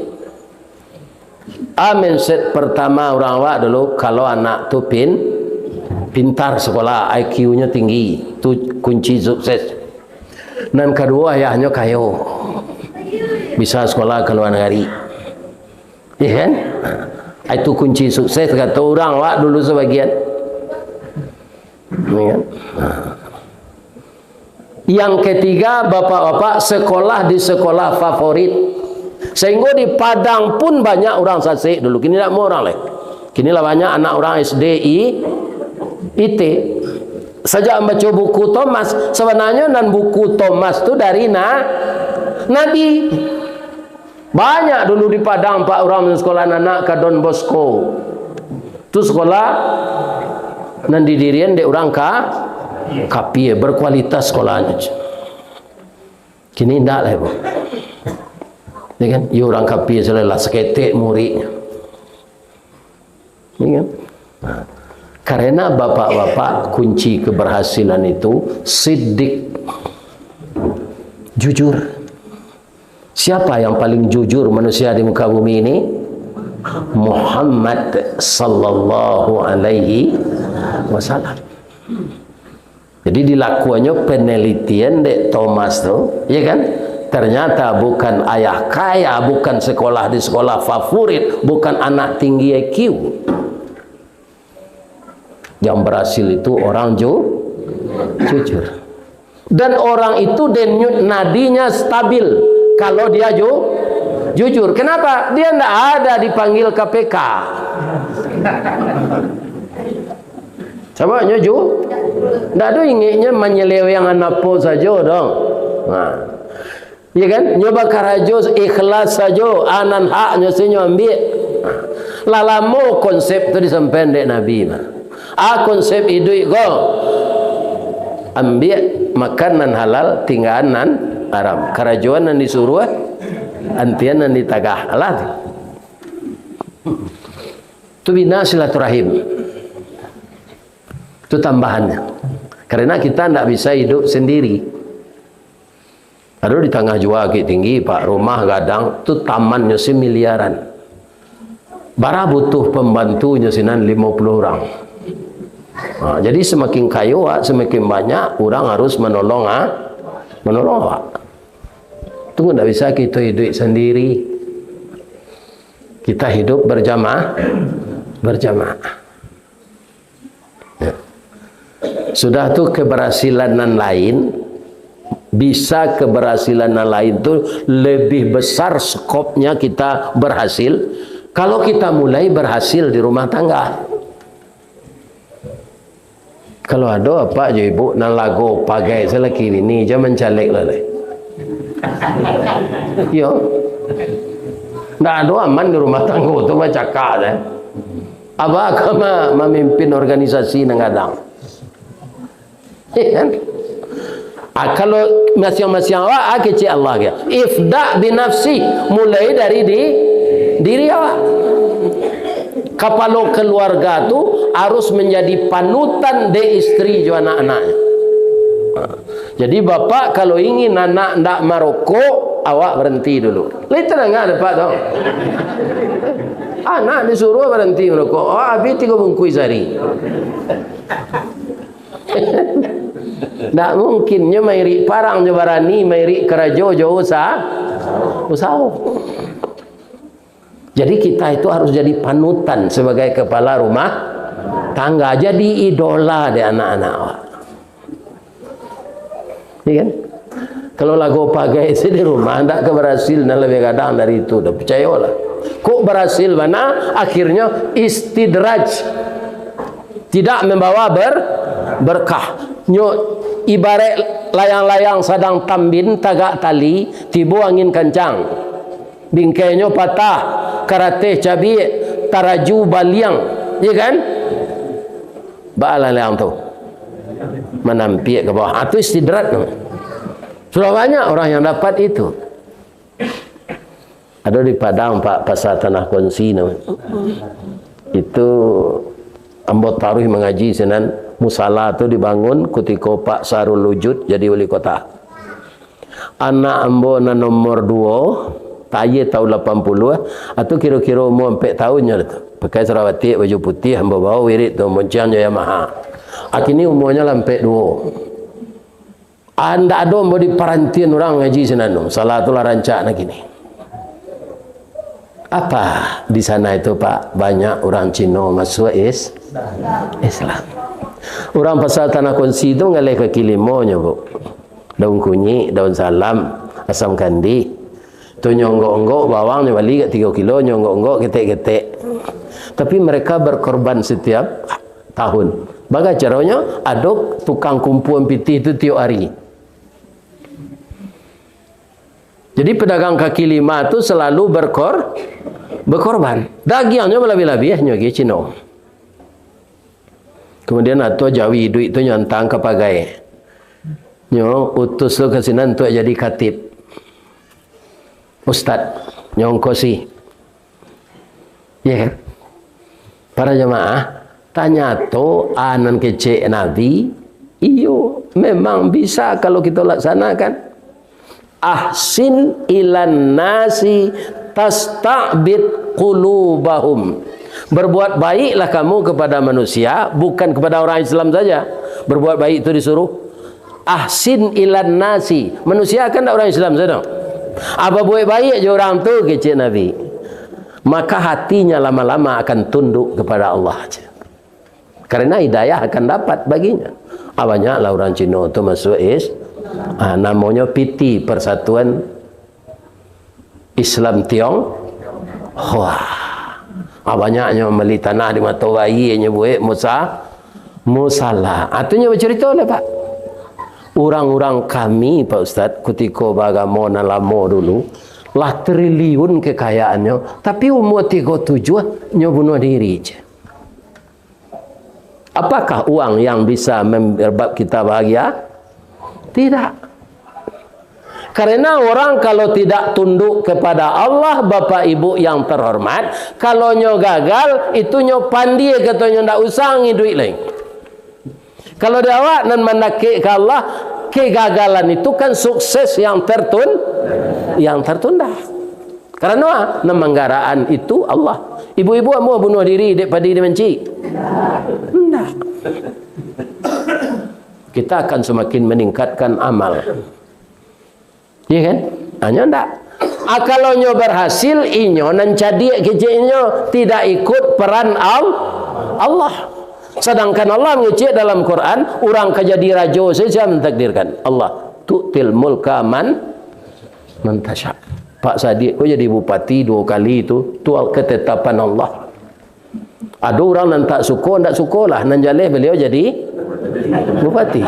Ah, mindset partamo urang awak dulu, kalau anak tu pin-, pintar sakolah, I Q-nyo tinggi, tu kunci sukses. Nan kaduo, ayahnyo kayo, bisa sakolah ka lua nagari. Iyo kan? Ah, itu kunci sukses, kato urang awak dulu sabagian. Iyo kan? Ah. Yang ketiga, bapak-bapak, sekolah di sekolah favorit. Sehinggo di Padang pun banyak urang sasek dulu. Kini dak amuah urang lai. Kini lah banyak anak urang S D, I-, I T. Sajak mambaco buku Thomas, sabananyo nan buku Thomas tu dari na-, Nabi. Banyak dulu di Padang, Pak, urang sekolah anak ka Don Bosco. Tu sekolah nan didirian dek urang ka-, kapia, berkualitas sekolahnyo. Kini indak lai, Bu. Ya kan? Yo, urang kapia salah saketek muridnyo. Ya kan? Nah, karena bapak-bapak, kunci keberhasilan itu sidik, jujur. Siapa yang paling jujur manusia di muka bumi ini? Muhammad sallallahu alaihi wasallam. Jadi, dilakuannyo penelitian dek Thomas tu, ya kan? Ternyata bukan ayah kaya, bukan sekolah di sekolah favorit, bukan anak tinggi I Q. Yang berhasil itu orang ju-, jujur. Dan orang itu denyut nadinya stabil kalau dia ju-, jujur. Kenapa? Dia ndak ada dipanggil K P K. Sababnyo ju-, ndak ado ingeknyo manyelewengan apo sajo doh. Nah. Iya kan? Nyo bakarajo ikhlas sajo, a nan haknyo se nyo ambiak. Lah lamo konsep tu disampaian dek Nabi mah. A konsep iduik ko, ambiak makan nan halal, tinggaan nan haram. Karajoan nan disuruah, antian nan ditagah. Alah tu. Tu bina silaturahim. Tu tambahannyo. Karena kita ndak bisa hidup sendiri. Ado di Tangah Jua, Bukittinggi, Pak, rumah gadang tu tamannyo se miliaran. Bara butuh pambantunyo sinan limo puluah urang. Ha, jadi samakin kayo awak, samakin banyak urang harus manolong, ha? Manolong awak. Tu ndak bisa kito hiduik sandiri. Kita hidup berjamaah, berjamaah. Ya. Sudah tu, keberhasilan nan lain, bisa keberhasilan nan lain tu lebih besar skopnya kita berhasil kalau kita mulai berhasil di rumah tangga. Kalau ado apak jo ibu nan lago pagai salaki bini, jan mancalek lah lai. Iyo. Ndak ado aman di rumah tanggo tu bacakak deh. Apak ka ma-, mamimpin organisasi nan gadang. Iyo kan? Ah, kalau masiang-masiang awak, ah, kecek Allah ke. Ifda binafsi, mulai dari di diri awak. Kapalo kaluarga tu harus manjadi panutan dek istri jo anak-anaknyo. Jadi, bapak kalau ingin anak ndak marokok, awak baranti dulu. Lai tadanga dek apak tu. Anak disuruah baranti marokok, awak abih tigo bungkuih sahari. Ndak mungkin nyo mairik parang jo barani, mairik karajo jo usaha, usaho. Jadi, kita itu harus jadi panutan sebagai kepala rumah tangga, jadi idola dek anak-anak awak. Iya kan? Kalau lago pagai se di rumah, ndak ka barasil nan labiah gadang dari itu, dah picayolah. Kok barasil bana? Akhirnyo istidraj. Tidak membawa ber-, berkah. Nyo ibarat layang-layang sadang tambin tagak tali, tibo angin kancang. Bingkainyo patah, karateh cabiak, taraju baliang, ya kan? Baalah liang tu. Manampiak ka bawah. Ah, tu istidraj tu. Sudah banyak orang yang dapat itu. Ado di Padang, Pak, pasar tanah kongsi namonyo. Itu ambo taruih mangaji sinan, musala tu dibangun kutiko Pak Sahrul Wujud jadi wali kota. Anak ambo nan nomor duo, tayie taun lapan puluah, atu kiro-kiro umua ampek taunnyo tu. Pakai sarawatik, baju putiah, ambo bawa wirid tu, monciang jo Yamaha. Akini umuanyo lah ampek duo. Andak ado ambo diparantian urang ngaji sinan tu. Salah tu lah rancak nak kini. Apa di sana itu, Pak? Banyak urang Cino masuk is-, Islam. Urang pasar Tanah Kunci tu ngalih kaki limo nyo, Bu. Daun kunyik, daun salam, asam kandi. Tu nyo onggok-onggok, bawang nyo bali agak tigo kilo, nyo onggok-onggok, ketek-ketek. Tapi mereka berkorban setiap tahun. Bagaimana caronyo? Ado tukang kumpuan pitih tu tiok hari. Jadi, pedagang kaki lima tu selalu berkor-, berkorban. Dagiangnyo balabiah-labiah, nyo gi Cino. Kemudian, ato jawi iduik tu nyo antang ka pagai. Nyo utus tu ka sinan untuak jadi katib. Ustad, nyo ongkosi. Iya kan? Para jamaah, tanyato a nan kecek Nabi, iyo, memang bisa kalau kito laksanakan. "Ahsin ilan nasi tasta'bid qulubahum." Berbuat baiklah kamu kepada manusia, bukan kepada orang Islam saja. Berbuat baik itu disuruh. "Ahsin ilan nasi." Manusia kan ndak orang Islam saja. Apa buat baik je orang tu, kecek Nabi. Maka hatinya lama-lama akan tunduk kepada Allah. Karena hidayah akan dapat baginya. Ah, banyaklah urang Cino tu masuk is-, ah, namonyo P T, Persatuan Islam Tionghoa. Ah, banyaknyo mambali tanah di Mato Bayi, nyo buek musa-, musala. Ah, tu nyo bacarito lah, Pak. Urang-urang kami, Pak Ustad, kutiko baagamo nan lamo dulu, lah triliun kekayaannyo, tapi umua tigo tujuah nyo bunuah diri je. Apakah uang yang bisa membuat kita bahagia? Tidak. Karena orang kalau tidak tunduk kepada Allah, Bapak Ibu yang terhormat, kalau nyo gagal, itu nyo pandie, katonyo ndak usah ngiduik lai. Kalau di awak nan mandakek ka Allah, kegagalan itu kan sukses yang tertun-, yang tertunda. Karano nan manggaraan itu Allah. Ibu-ibu amuah bunuah diri dek padi dimanci? Ndak. Kita akan semakin meningkatkan amal. Iya kan? Hanyo ndak. Ah, kalau nyo berhasil, inyo nan cadiak kecek inyo tidak ikut peran Al-, Allah. Sedangkan Allah mengecek dalam Quran, urang ka jadi rajo saja mentakdirkan. Allah, "Tu'til mulka man, man tasya." Pak Sadiq ko jadi bupati duo kali tu, tu ketetapan Allah. Ado urang nan tak suko, ndak sukolah, nan jaleh baliau jadi Bupati.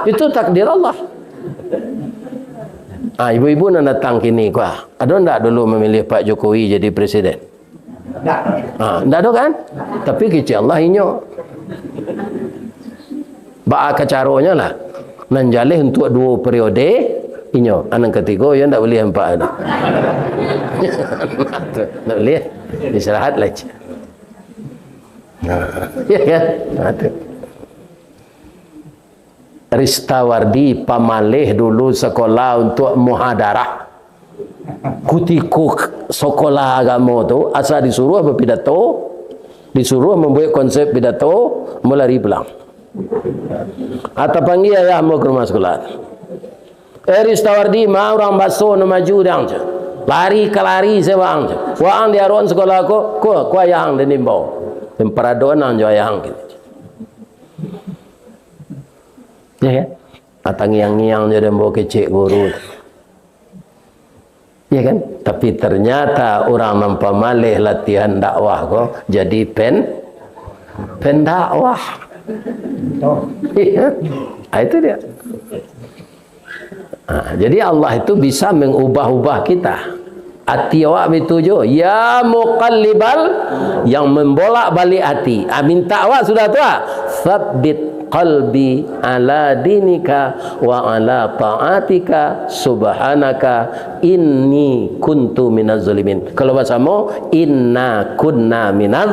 Itu takdir Allah. Ah, ibu-ibu nan datang kini, kuah, ado ndak dulu mamilih Pak Jokowi jadi presiden? Ah, ndak ado kan? Tapi kecek Allah inyo. Baa kacaronyo lah. Nan jaleh untuak duo periode, inyo. Ah, nan katigo, yo ndak buliah ampek ado. Ndak buliah. Istirahat lah. Ya kan? Nah, tu. Ristawardi pamaleh dulu sekolah untuk muhadarah. Kutiko sekolah agamo tu, asa disuruh berpidato, disuruh membuat konsep pidato, mulari pulang. Atau panggil ayah ambo ke rumah sekolah. "Eh, Ristawardi, ma urang baso nan maju dang," cek. "Lari ka lari se waang," cek. "Waang di aron sekolah ko, ko, ko ayah ang den imbau. Den paradonang jo ayah ang," gitu. Ya kan? Atangiang-ngiang jo den bawa kecek guru. Ya kan? Tapi ternyata urang nan pamaleh latihan dakwah ko jadi pen-, pendakwah. Iya. Ah, itu dia. Ah, jadi Allah itu bisa mengubah-ubah kita. Ati awak baitu jo, ya muqallibal, yang membolak-balik ati. Ah, minta awak sudah tu, ah. Tsabbit qalbi ala dinika wa ala ta'atika subhanaka inni kuntu minaz zalimin. Kalau basamo, inna kunna minaz.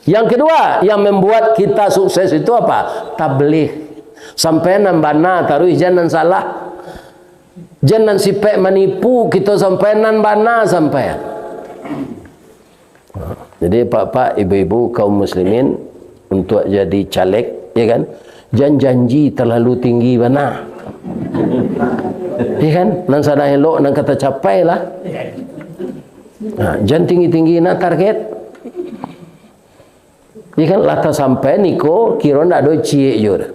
Yang kedua, yang membuat kita sukses itu apa? Tabligh. Sampai nan bana taruih, jan nan salah. Jan nan sipaik manipu, kito sampai nan bana sampai. Jadi, pak-pak, ibu-ibu, kaum muslimin, untuk jadi caleg, ya kan? Jan janji terlalu tinggi bana. Ya kan? Nan sadang elok, nan ka tacapai lah. Nah, jan tinggi-tinggi nak target. Iya kan, lah tasampai niko, kiro ndak ado ciek jo dah.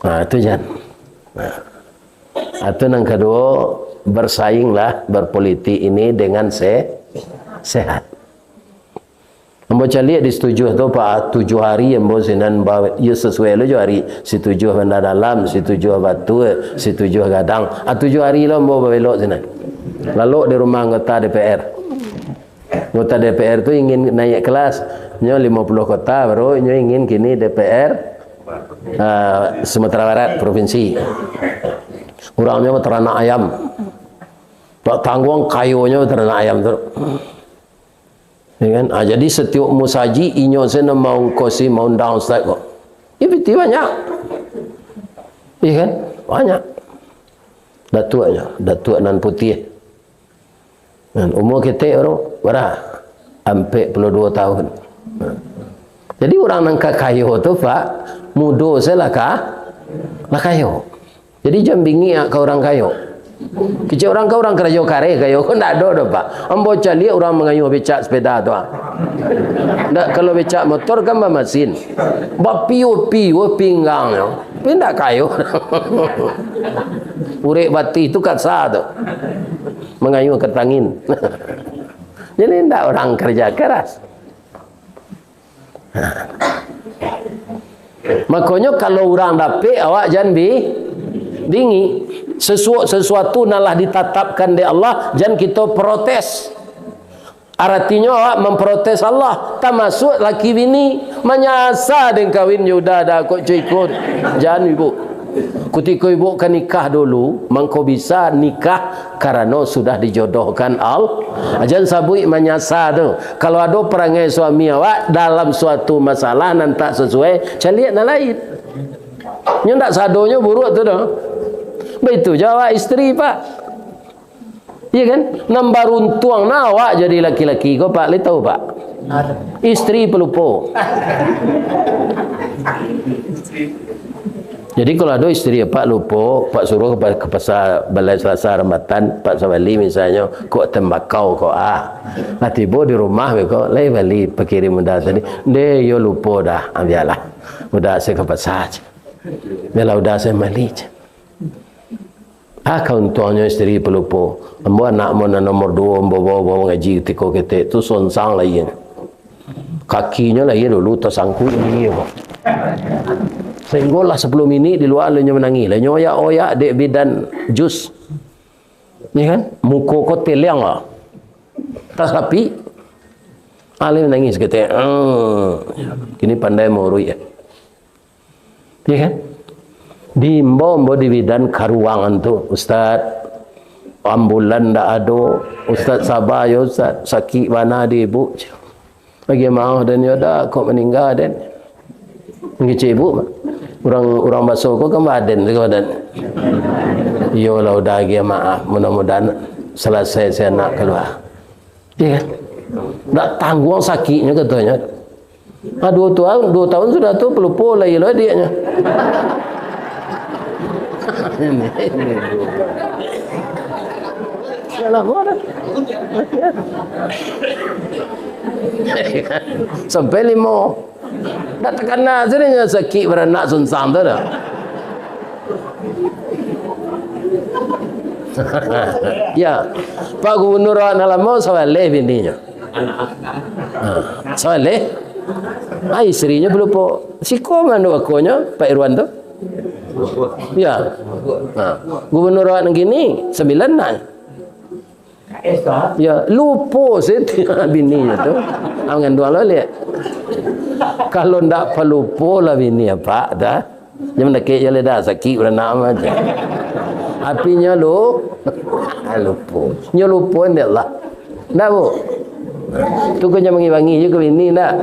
Nah, itu jan. Nah. Atau nan kaduo, bersainglah berpolitik ini dengan se-, sehat. Ambo caliak di Situjuah tu, Pak, tujuah hari ambo sinan ba-, iyo, sasuai lo jo hari Situjuah Banda Dalam, Situjuah Batua, Situjuah Gadang. Ah, tujuah hari lo ambo babelok sinan. Lalok di rumah anggota D P R. Anggota D P R tu ingin naik kelas. Nyo limo puluah kota, baru nyo ingin kini D P R, ah, Sumatera Barat, provinsi. Urangnyo bataranak ayam. Tak tangguang kayonyo bataranak ayam tu. Ya kan? Ah, jadi setiap musajik inyo se nan maungkosi, maundang ustaz ko. Ya, piti banyak. Iya kan? Banyak. Datuaknyo, datuak nan putiah. Kan, umur ketek baru, bara? Ampek puluah duo tahun. Nah. Jadi, urang nan ka kayo tu, Pak, mudo se lah ka, lah kayo. Jadi, jan bingik ka urang kayo. Kecek urang ka, urang karajo kareh kayo, ko ndak ado doh, Pak. Ambo caliak urang mangayuh becak sepeda tu, ah. Ndak, kalau becak motor kan bamasin. Bapiuh-piuh pinggangnyo. Tapi ndak kayo. Urek batih tu kasa tu. Mangayuh ka tangin. Jadi, ndak urang kerja keras. Makonyo, kalau urang dapek, awak jan bi-, bingik. Sesuatu, sesuatu nan lah ditatapkan dek Allah, jan kito protes. Aratinyo, awak mamprotes Allah, tamasuak laki bini, manyasa den kawin jo uda-uda kok co iko. Jan, ibu. Kutiko ibu ka nikah dulu, mangko bisa nikah karano sudah dijodohkan Allah. Jan sabuik manyasa tu. Kalau ado parangai suami awak dalam suatu masalah nan tak sasuai, caliak nan lain. Nyo ndak sadonyo buruak tu doh. Baitu jo awak isteri, Pak. Iya kan? Nan baruntuang nah awak jadi laki-laki ko, Pak, lai tahu, Pak? Isteri pelupo. Jadi, kalau ado isteri Pak lupo, Pak suruh ka pa-, ka pasar balai Salasa Rambatan, Pak sabali misalnyo, kok tembakau kok, ah. Lah tibo di rumah beko, lai bali pakirim uda tadi. Ndeh, iyo lupo dah, ah, bialah. Uda se ka pasar se. Bialah uda se mali se. Ah, kauntuangnyo isteri palupo. Ambo anak ambo nan nomor duo, ambo bawa-bawa ngaji katiko ketek tu, sonsang lai. Kakinyo lai dulu tasangkuik di ko. Sahinggo lah sapuluah minik di lua, lah inyo manangih. Lah inyo oyak-oyak dek bidan jus. Iyo kan? Muko ko teleng lah. Tasapik. Alih manangih saketek. Hmm. Kini pandai mauruik, ya. Iyo kan? Diimbau ambo di bidan karuangan tu, "Ustaz, ambulan ndak ado. Ustaz, saba yo, Ustaz. Sakik bana di ibu." Agiah maaf den yo, dak kok maningga den. Ngecek ibu, urang, urang baso ko kan baden tu, baden. Iyolah, udah agiah maaf, mudah-mudahan salasai si anak kalua. Iyo kan? Ndak tangguang sakiknyo katonyo. Ah, duo tahun, duo tahun sudah tu, palupo lai lo adiaknyo. Salah ko dah. Sampai limo. Ndak takana sajo nyo sakik baranak sunsang tu dah. Ya, Pak Gubernur awak nan lamo sabaleh bininyo. Ha, sabaleh. Ah, isterinyo palupo. Siko manduk akonyo, Pak Irwan tu. Ya. Ha. Gubernur awak nan kini, sambilan nak. Ya, lupo se bininyo tu. Ah, manganduang lo liak. Kalau ndak palupo lah bini apak, dah. Jangan dakek je lah dah, sakik baranak mah je. Apinyo lu-, lupo. Nyo lupo ndek lah. Ndak, Bu? Tu kau jangan mangi-mangi je ke bini, ndak?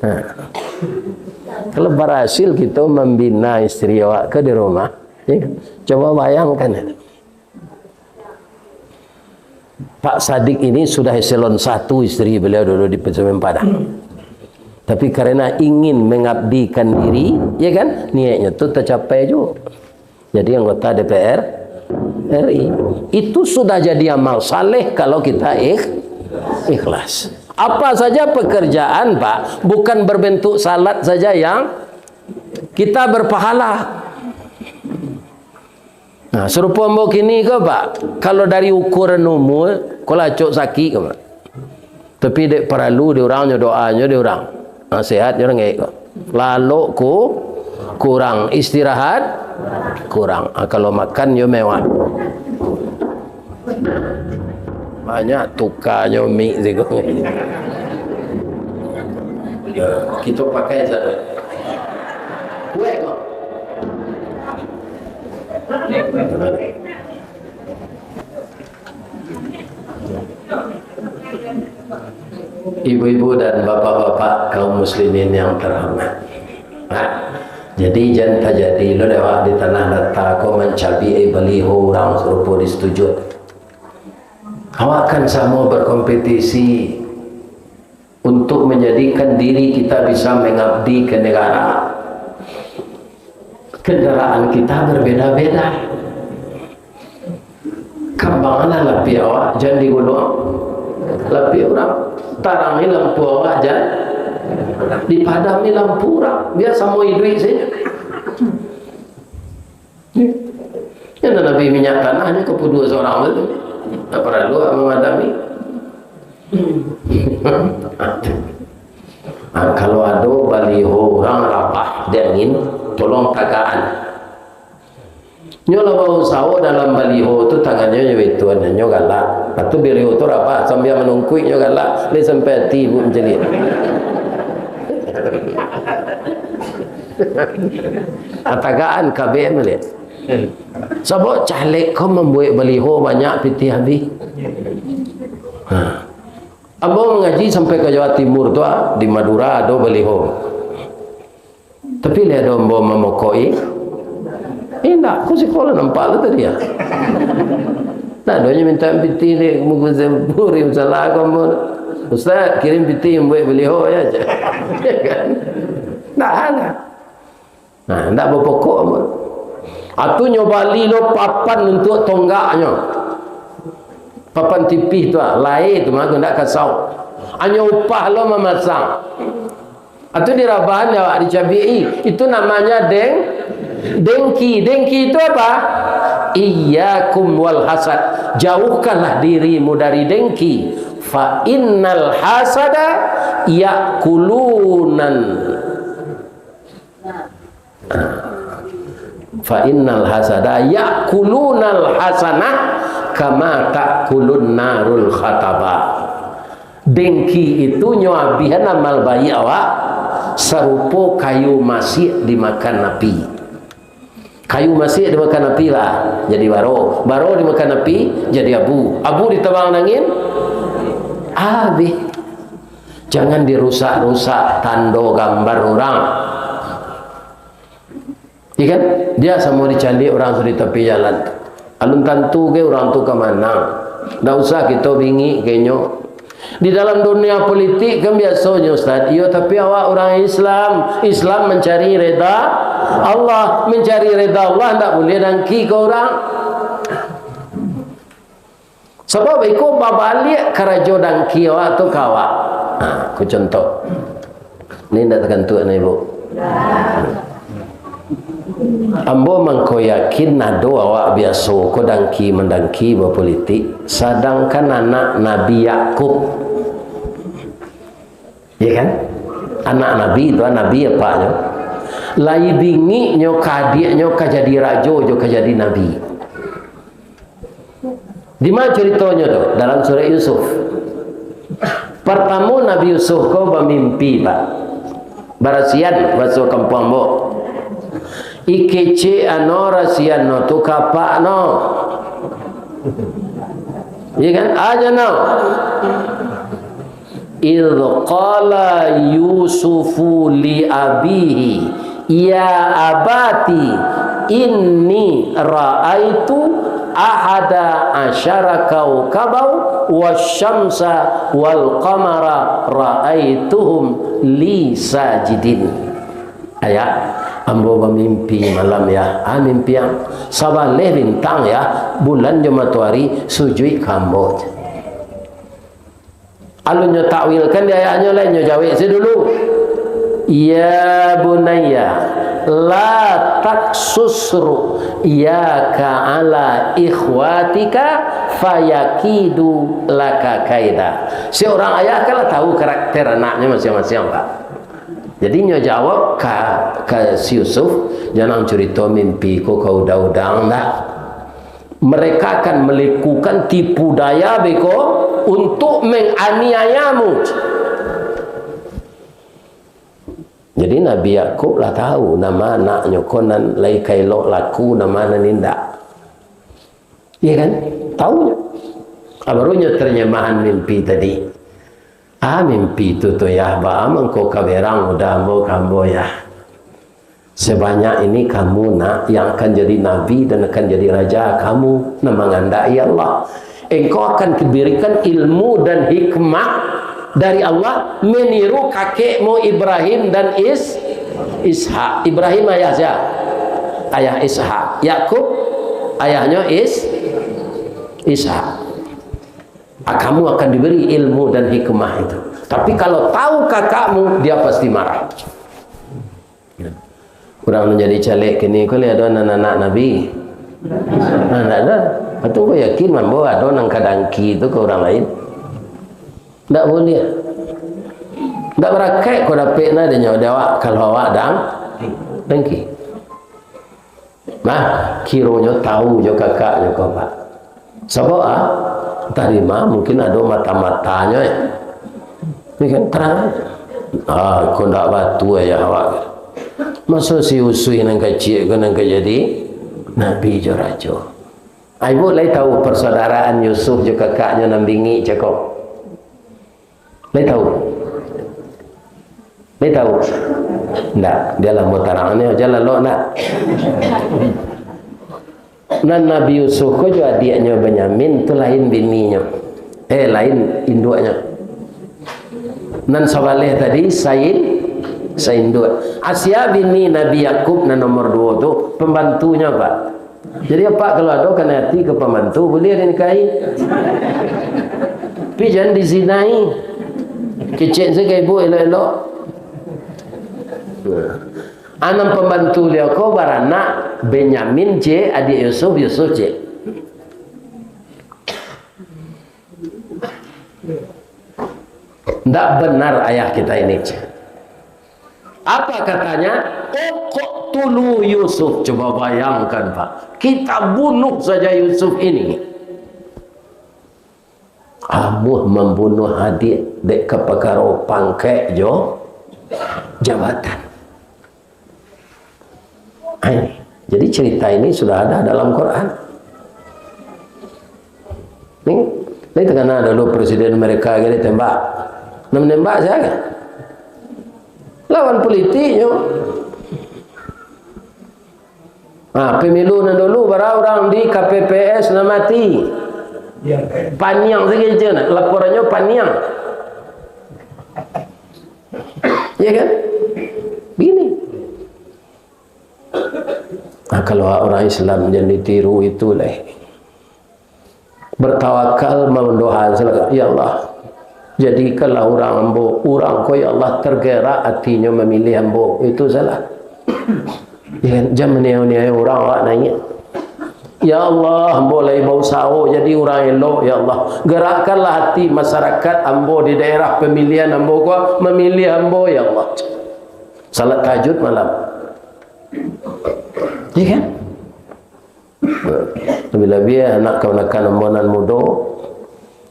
Ha. Kalau barasil kito mambina isteri awak ke di rumah, ya, coba bayangkan. Pak Sadik ini sudah eselon satu isteri beliau dulu di Petamin Padang. Tapi karena ingin mengabdikan diri, ya kan, niatnya tu tercapai juga. Jadi anggota D P R R I. Itu sudah jadi amal saleh kalau kita ikh-, ikhlas. Apa saja pekerjaan, Pak, bukan berbentuk salat saja yang kita berpahala. Nah, sarupo ambo kini ko, Pak, kalau dari ukuran umur, ko lah acok sakik ko, Pak. Tapi dek paralu di urang nyo, doanyo di urang. Nah, sehat nyo rangek ko. Lalok ku-, kurang, istirahat kurang. Ah, kalau makan yo mewah. Banyak tukanyo mik siko. Ya, kito pakai sajo. Kuek ko. Ibu-ibu dan bapak-bapak kaum muslimin yang terhormat. Nah, jadi jan tajadi lo dek awak di Tanah Data ko mancabiak baliho urang sarupo di Situjuah. Awak kan samo berkompetisi untuk menjadikan diri kita bisa mengabdi ke negara. Kendaraan kita berbeda-beda. Kambanganlah lapiak awak, jan diguluang lapiak urang. Tarangi lampu awak, jan dipadami lampu urang. Bia samo iduik sajo. Yo, nan Nabi minyak tanah nyo kapuduo surang tu. Ndak paralu mamadami. Ah, kalau ado baliho urang rabah di angin, tolong tagakan. Nyo lah bausaho dalam baliho tu, tangannyo nyo bituan, nyo galak. Lepas tu baliho tu rabah, sambia manungkuik nyo galak, lai sampai ati ibu mancaliak. Ah, tagakan kabek maliek. Sabab caleg ko mambuek baliho banyak, pitih abih. Ha. Ambo mangaji sampai ka Jawa Timur tu, ah, di Madura ado baliho. Tapi lai ado ambo mamokoi. Indak, ko sikola nampak tu tadi, ah. Ndak ado nyo minta pitih dek Muku Sempuri, masalah ko ambo. "Ustaz, kirim pitih mambuek baliho," yo, cak. Yo kan? Ndak ado. Nah, ndak bapokok amat. Atu nyo bali lo papan untuak tonggaknyo. Papan tipih tu, ah, lai tu mah, ndak kasau. Anyo upah lo mamasang. Atu dirabahan awak dicabiak-i. Itu namanya deng-, Dengki, dengki itu apa? Iyyakum wal hasad. Jauhkanlah dirimu dari dengki. Fa innal hasada yakulunan. Fa innal hasada yakulunal hasanah kama takulun narul khataba. Dengki itu nyo abihan amal baiak awak, sarupo kayu masiak dimakan api. Kayu masiak dimakan api lah, jadi baro. Baro dimakan api, jadi abu. Abu ditabang angin, abih. Jangan dirusak-rusak tando gambar urang. Iya kan? Dia samo dicaliak urang tu di tapi jalan tu. Alun tantu ge urang tu ka manang. Ndak usah kito bingik ka inyo. Di dalam dunia politik kan biasonyo, Ustaz. Iyo, tapi awak urang Islam. Islam mancari reda Allah. Mancari reda Allah ndak buliah dangki ka urang. Sabab iko babaliak karajo dangki awak tu ka awak. Ha, ku contoh. Ni ndak takantuak nah, Ibu. Ambo mangko yakin ado awak biaso ko dangki mandangki bapolitik, sadangkan anak Nabi Yakub, ya kan? Anak Nabi tu, Nabi apaknyo? Lai bingiknyo ka adiaknyo ka jadi rajo jo ka jadi nabi. Di ma curitonyo tu? Dalam surah Yusuf. Partamo Nabi Yusuf ko bamimpi, Pak. Barasian, baso kampuang ambo. Ikecek ano rasian no tu kapak no. Iya kan? Aja no. Idh qala Yusufu li abihi, "Ya abati, inni ra'aitu ahada asyara kaukabau, wasyamsa wal qamara ra'aituhum li sajidin." Ayah, ambo bamimpi malam, Yah. Ah, mimpi ang. Sabaleh bintang, Yah. Bulan jo matoari sujuik ka ambo. Alun nyo takwilkan di ayahnyo lai, nyo jawek se dulu. "Ya bunayya, la taqsus ru'yaka ala ikhwatika fayakidu laka kaida." Seorang ayah kan lah tahu karakter anaknya masing-masing, Pak. Jadi nyo jawab ka, ka si Yusuf, "Jan ang curito mimpi ko ka udang-udang dah. Mereka akan melakukan tipu daya beko untuk menganiayamu." Jadi Nabi Yakub lah tahu nama anaknyo ko nan lai ka elok laku, nama nan indak. Iya kan? Tahu nyo. Ah, baru nyo terjemahan mimpi tadi. Ah, mimpi tu tu, Yah, baa mangko ka berang udah ambo ka ambo, Yah. Sebanyak ini kamu, nak, yang akan jadi nabi dan akan jadi raja, kamu nan mangandaki Allah. Engkau akan diberikan ilmu dan hikmah dari Allah meniru kakekmu Ibrahim dan Is-, Ishak. Ibrahim ayah sia? Ayah Ishak. Yakub ayahnyo Is-, Ishak. Ah, kamu akan diberi ilmu dan hikmah itu. Tapi kalau tahu kakakmu, dia pasti marah. Urang nan jadi caleg kini ko lai ado nan anak Nabi? Nah, ndak ado. Atu ko yakin ambo ado nan ka dangki tu ka urang lain? Ndak buliah. Ndak barakaik ko dapek nah dinyo di awak, kalau awak dang-, dangki. Nah, kironyo tahu jo kakaknyo ko, Pak. Sabab, ah, tadi mah mungkin ado mata-matanyo, eh. Ini kan terang. Ah, ko ndak batua ayah awak. Maso si Usui nan kaciak ko nan ka jadi nabi jo rajo. Ah, ibu lai tahu persaudaraan Yusuf jo kakaknyo nan bingik cako? Lai tahu? Lai tahu? Ndak, dia lah mau tarang ni, aja lalok ndak. Nan Nabi Yusuf ko jo adiaknyo Benyamin tu lain bininyo. Eh, lain induaknyo. Nan sabaleh tadi, sain-, sainduak. Asia bini Nabi Yakub nan nomor duo tu, pambantunyo, Pak. Jadi, apak kalau ado kanai ati ka pambantu, buliah dinikahi. Tapi jan dizinai. Kecek se ka ibu elok-elok. Anam pambantu liau ko baranak Benyamin, cek, adiak Yusuf, Yusuf, cek. Ndak benar ayah kita ini, cek. Apa katanya? "Uqtulu Yusuf." Coba bayangkan, Pak. "Kita bunuh saja Yusuf ini." Amuah mambunuah adiak dek ka pakaro pangkek jo jabatan. Ai, jadi cerita ini sudah ada dalam Quran. Ni, ni takana dulu presiden Amerika gini tembak. Nan menembak siapa? Lawan politiknyo. Ah, pemilu nan dulu, bara urang di K P P S nan mati. Paniang sajo, laporannyo paniang. Ya kan? Gini. Nah, kalau orang Islam jan ditiru itu lah. Bertawakal, mandoa sajo, "Ya Allah, jadikanlah urang ambo, urang ko, ya Allah, tergerak atinyo mamilih ambo." Itu sajo. Ya kan? Jan maniayo-niayo urang awak naiak. "Ya Allah, ambo lai bausaho jadi urang elok, ya Allah. Gerakkanlah hati masyarakat ambo di daerah pamilihan ambo ko, mamilih ambo, ya Allah." Salat tahajud malam. Ya kan? Labiah-labiah anak kamanakan ambo nan mudo,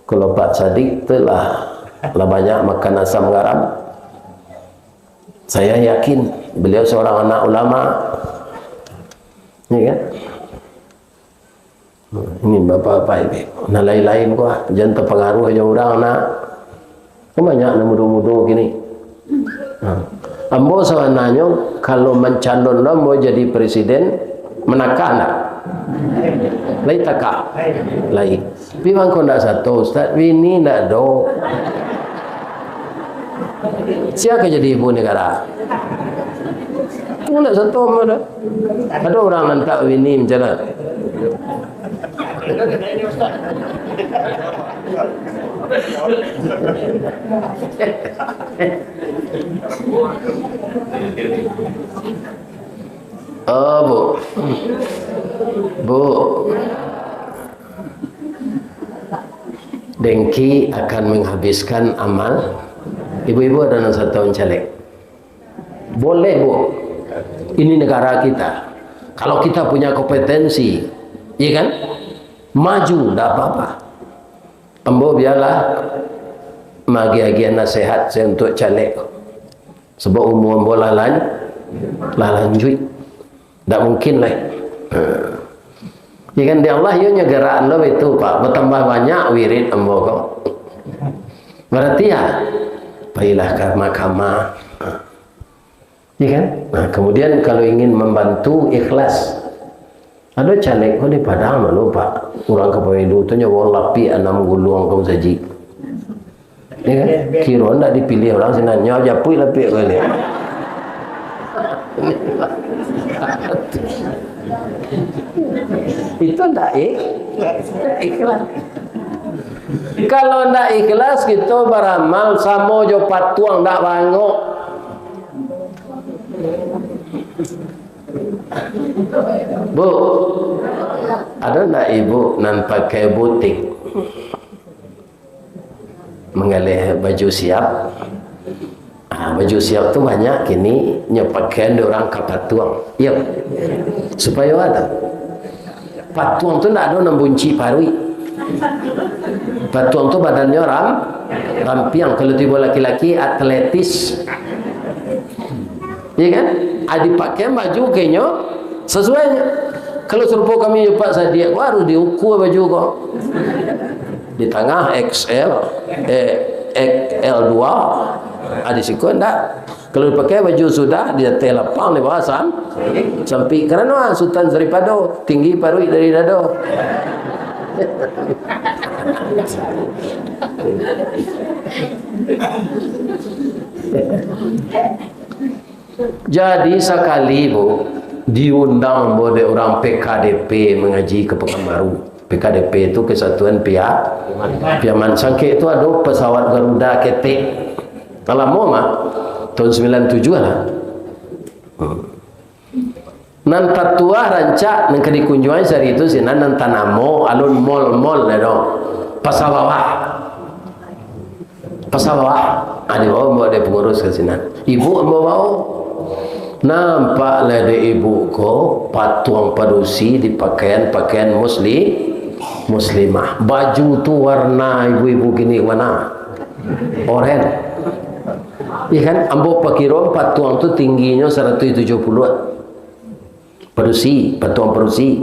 kalau Pak Sadik tu lah, lah banyak makan asam garam. Saya yakin beliau seorang anak ulama. Ya kan? Ini bapak-bapak ini. Nah, lain-lain ko, jan tapangaruah jo urang, nak. Kan banyak nan mudo-mudo kini. Ha. Ambo sabananyo, kalau mancalon lo ambo jadi presiden, manakah ndak? Lai takah? Lai. Tapi mangko ndak sato, Ustaz, bini ndak do. Sia ka jadi ibu negara? Ndak sato ambo do. Ado urang nan tak bini macam mana? Oh, Bu. Bu. Dengki akan menghabiskan amal. Ibu-ibu ada nan satahun caleg. Boleh, Bu. Ini negara kita. Kalau kita punya kompetensi, iya kan? Maju, ndak apa-apa. Ambo bialah maagiah-agiah nasihat saya untuk caleg. Sebab umur ambo lah lan-, lah lanjuik. Ndak mungkin lai. Ha. Ya kan, di Allah, iyo nyo gerak lo itu, Pak. Bertambah banyak wirid ambo ko. Berarti ya, pailah ka mahkamah. Ha. Ya kan? Nah, kemudian kalau ingin membantu, ikhlas. Ado caleg ko di Padang malu, Pak. Urang ka pemilu tu nyo lapik anam guluang ka masajik. Ya kan? Kiro ndak dipilih urang sinan, nyo japuik lapik ko ni. Itu ndak ik-, ikhlas. Kalau ndak ikhlas, kito baramal samo jo patuang ndak bangok. Bu, ado ndak ibu nan pakai butik? Manggaleh baju siap. Ah, baju siap tu banyak kini nyo pakaian dek urang ka patuang. Iyo. Supayo apo? Patuang tu ndak ado nan buncik paruik. Patuang tu badannyo ram-, rampiang. Kalau tibo laki-laki, atletis. Iya kan? Ah, dipakai baju kenyo sasuai. Kalau sarupo kami jo Pak Sadiak, wah, harus diukur baju ko. Di tangah X L, eh, X L dua. Ah, di siko ndak. Kalau dipakai baju sudah, di ateh lapang, di bawah sam-, sampik. Karano, ah, Sutan Saripado, tinggi paruik dari dado. Jadi sakali, Bu, diundang ambo dek urang P K D P mangaji ka Pekanbaru. P K D P tu Kesatuan Pia-, Piaman. Sangkek tu ado pesawat Garuda ketek. Lah lamo mah, tahun sembilan tujuh lah. Hmm. Nan tatuah rancak, nan ka dikunjuangi sari tu sinan, nan tanamo, alun mall-mall lah tu. Pasar Bawah. Pasar Bawah. Ah, dibawa, bawa dek pangurus ka sinan. Ibuk ambo bawa. Nampak lah dek ibuk ko, patuang padusi dipakaian pakaian musli-, muslimah. Baju tu warna ibu-ibu kini warna oren. Iya kan? Ambo pakiro patuang tu tingginyo saratuih tujuah puluah. Padusi, patuang padusi.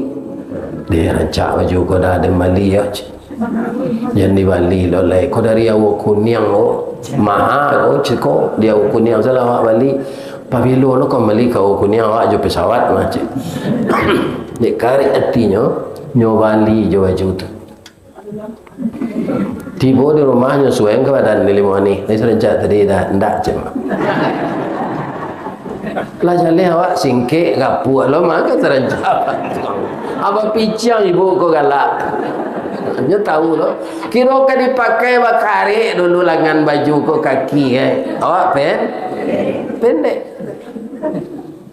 Deh, rancak baju ko dah, den bali yo, cik. Jan dibali lo lai. Ko dari Aua Kuniang ko. Maha ko, cik ko. Di Aua Kuniang salah awak bali. Pabilo lo ko bali ka Aua Kuniang, awak jo pesawat mah, cik. Dek kareh atinyo, nyo bali jo baju tu. Tibo di rumah, nyo sueng ka badan di limo ni. Lai sarancak tadi dah, ndak cek. Lah jaleh awak singkek, gapuak lo, mako sarancak. Abah piciang ibu ko galak. Nyo tahu lo. Kiro ka dipakai bakarek dulu langan baju ko kaki, eh. Awak pen-, pendek.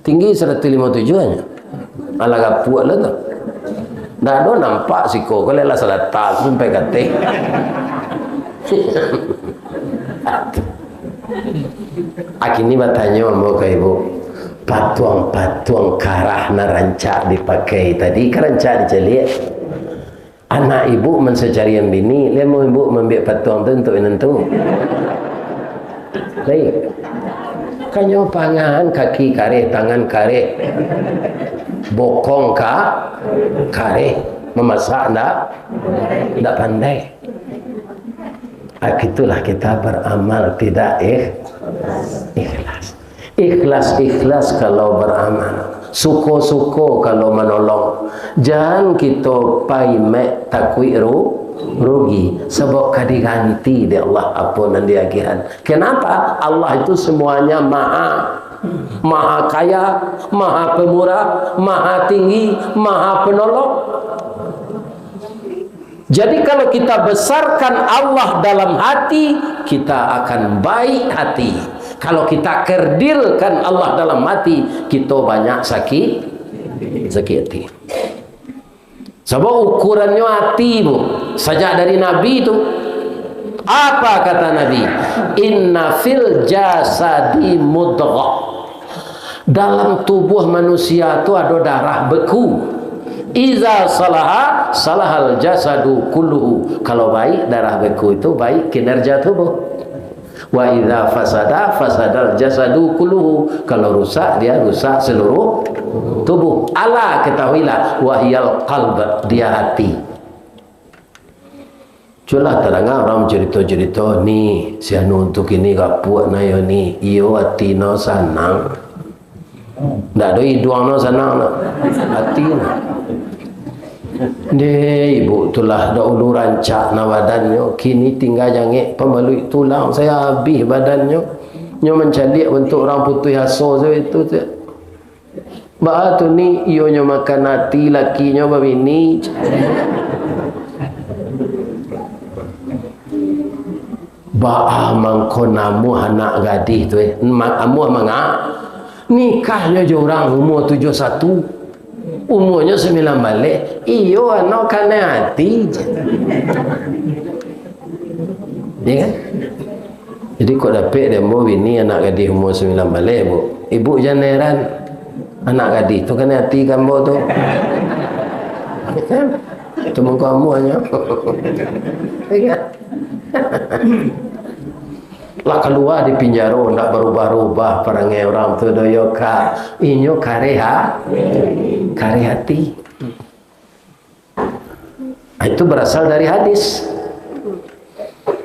Tinggi saratuih limo tujuah nyo. Alah gapuak lah tu. Ndak ado nampak siko ko, lah salata sampai kateh. Akini batanyo ambo ka ibu, patuang-patuang karah nan rancak dipakai tadi, kan rancak dicaliak. Anak ibu mansacarian bini, lai amuah ibu maambiak patuang tu untuak inantu? Lai. Kanyo pangahan, kaki kareh, tangan kareh, bokong ka-, kareh, mamasak ndak, ndak pandai. Ah, itulah kita beramal tidak ikh-, ikhlas. Ikhlas-ikhlas kalau beramal, suko-suko kalau manolong. Jan kito pai mek takuik ru-, rugi, sabab ka diganti dek Allah apo nan diagihan. Kenapa? Allah itu semuanya maha, maha kaya, maha pemurah, maha tinggi, maha penolong. Jadi, kalau kita besarkan Allah dalam hati, kita akan baik hati. Kalau kita kerdilkan Allah dalam hati, kita banyak sakit, sakit hati. Sabab ukurannyo hati, Bu. Sajak dari Nabi tu, apa kata Nabi? "Inna fil jasadi mudghah." Dalam tubuh manusia tu ado darah beku. "Iza salaha, salahal jasadu kulluhu." Kalau baik darah beku itu, baik kinerja tubuh. "Wa iza fasada, fasadal jasadu kulluhu." Kalau rusak, dia rusak seluruh tubuh. Ala, ketahuilah, "Wahiyal qalb," dia hati. Cubolah tadanga urang bacarito-carito, "Ni, si anu tu kini gapuak na yo ni, iyo ati no sanang." Ndak ado iduang no sanang, no. Ati no. Deh, ibu tu lah dahulu rancak na badannyo, kini tingga jangek pambaluik tulang, sayo abih badannyo. Nyo mancaliak bantuak urang putuih aso sajo itu, tu. Baa tu ni, iyo nyo makan ati lakinyo babini. Baa mangko namuah anak gadih tu, eh? Ma-, amuah manga-, nikahnyo jo urang umua tujuah satu, umuanyo sambilan baleh, iyo, anok kanai ati, jar. Ya kan? Jadi, kok dapek dek ambo bini anak gadih umua sambilan baleh, Bu? Ibu jan heran. Anak gadih tu kanai ati ka ambo tu. Kan? Tu mangko amuahnyo. Ya kan? Lah kalua di pinjaro, ndak barubah-rubah parangai urang tu doh, yo, Kak. Inyo kareh ha-, kareh ati. Itu berasal dari hadis.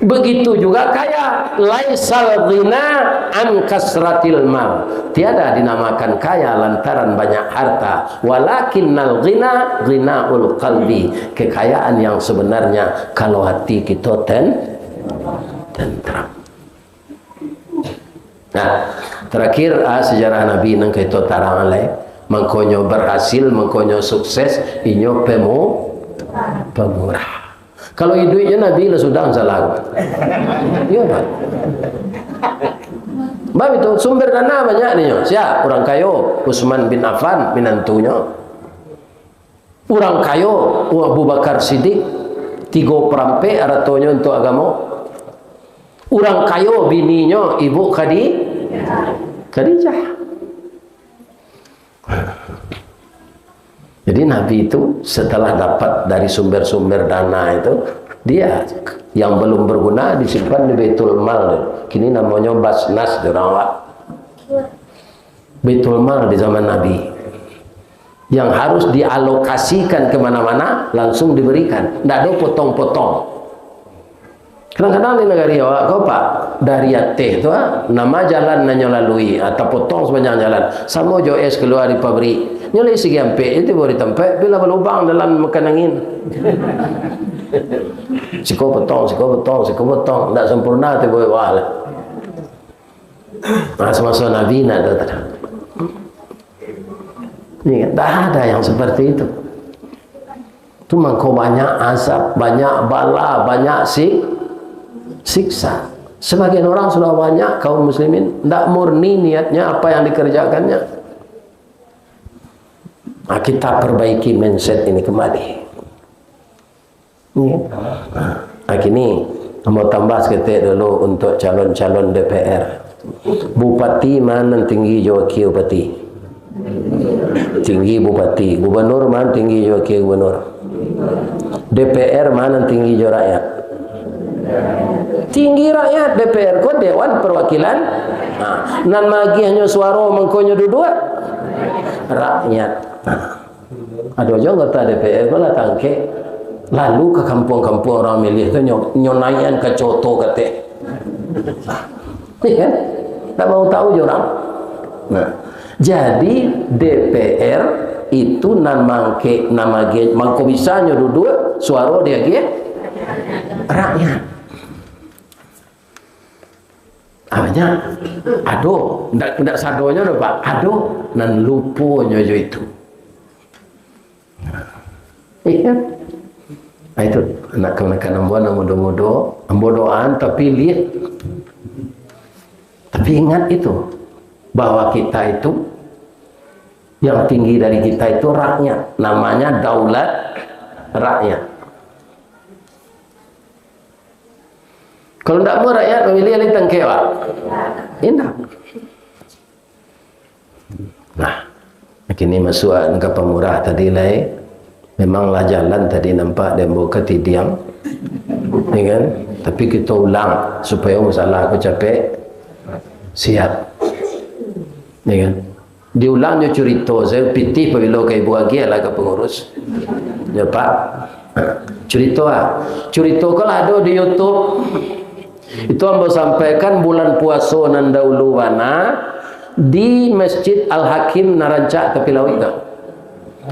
Begitu juga kaya, "Laisal ghina an kasratil mal." Tiada dinamakan kaya lantaran banyak harta. "Walakinnal ghina ghinaul qalbi." Kekayaan yang sebenarnya kalau hati kita ten-, tentram. Nah, terakhir, ah, sejarah Nabi nan kito tarang lai. Mangkonyo berhasil, mangkonyo sukses, inyo pemu-, pemurah. Kalau iduiknyo Nabi lah sudah salah. Iyo, Pak. Bab itu, sumber dana banyak ninyo. Sia? Urang kayo, Utsman bin Affan, minantunyo. Urang kayo, Abu Bakar Siddiq, tigo parampek aratonyo untuak agamo. Urang kayo, bininyo, Ibu Khadi-, Khadijah. Jadi, Nabi itu setelah dapat dari sumber-sumber dana itu, dia yang belum berguna disimpan di Baitul Mal. Kini namonyo Basnas di urang awak. Baitul Mal di zaman Nabi. Yang harus dialokasikan ke mana-mana, langsung diberikan. Ndak ada potong-potong. Kadang-kadang di nagari awak ko, Pak, dari ateh tu, ah, nama jalan nan nyo lalui, ah, tapotong sapanjang jalan. Samo jo es kalua dari pabrik. Nyo lai sigi ampek je tibo di tampek, tapi lah balubang dalam makan angin. Siko potong, siko potong, siko potong. Ndak sempurna tibo bawah lah. Nah, semasa Nabi ndak ada, tak ada. Iya, tak ada yang seperti itu. Tu mangko banyak azab, banyak bala, banyak si-, siksa. Sebagian orang sudah banyak kaum muslimin, ndak murni niatnya apa yang dikerjakannya. Nah, kita perbaiki mindset ini kembali. Iya. Nah, kini, ambo tambah saketek dulu untuk calon-calon D P R. Bupati ma nan tinggi jo wakil bupati? Tinggi bupati. Gubernur ma nan tinggi jo wakil gubernur? D P R ma nan tinggi jo rakyat? Tinggi rakyat. D P R ko Dewan Perwakilan. Nah, nan magiahnyo suaro mangkonyo duduak? Rakyat. Nah. Ado juo anggota D P R ko lah tangkek, lalu ka kampuang-kampuang urang mamiliah tu, nyo, nyo naiakan kaco oto ka ateh. Iya kan? Ndak mau tahu jo urang. Nah, jadi D P R itu nan mangkek, nan magi-, mangko bisanyo duduak, suaro diagiah rakyat. Banyak. Ado, ndak, ndak sadonyo doh, Pak. Ado, nan luponyo jo itu. Iya. Ah, itu, anak kamanakan ambo, anak mudo-mudo, ambo doaan, tapi liek. Tapi ingat itu, bahwa kita itu, yang tinggi dari kita itu rakyat. Namanya daulat rakyat. Kalau ndak mau rakyat mamiliah, lai tangkek, Pak? Indak. Nah, kini masuak ka pamurah tadi lai. Memanglah jalan tadi nampak dek ambo katidiang. Ya kan? Tapi kita ulang supaya masalah ko capek siap. Ya kan? Diulang jo curito, sajo pitih pabilo ka ibu agiah lah ka pangurus. Yo, Pak. Curito ah. Curito ko lah ado di YouTube. Itu ambo sampaikan bulan puaso nan dahulu bana di Masjid Al-Hakim nan rancak tapi lauik tu.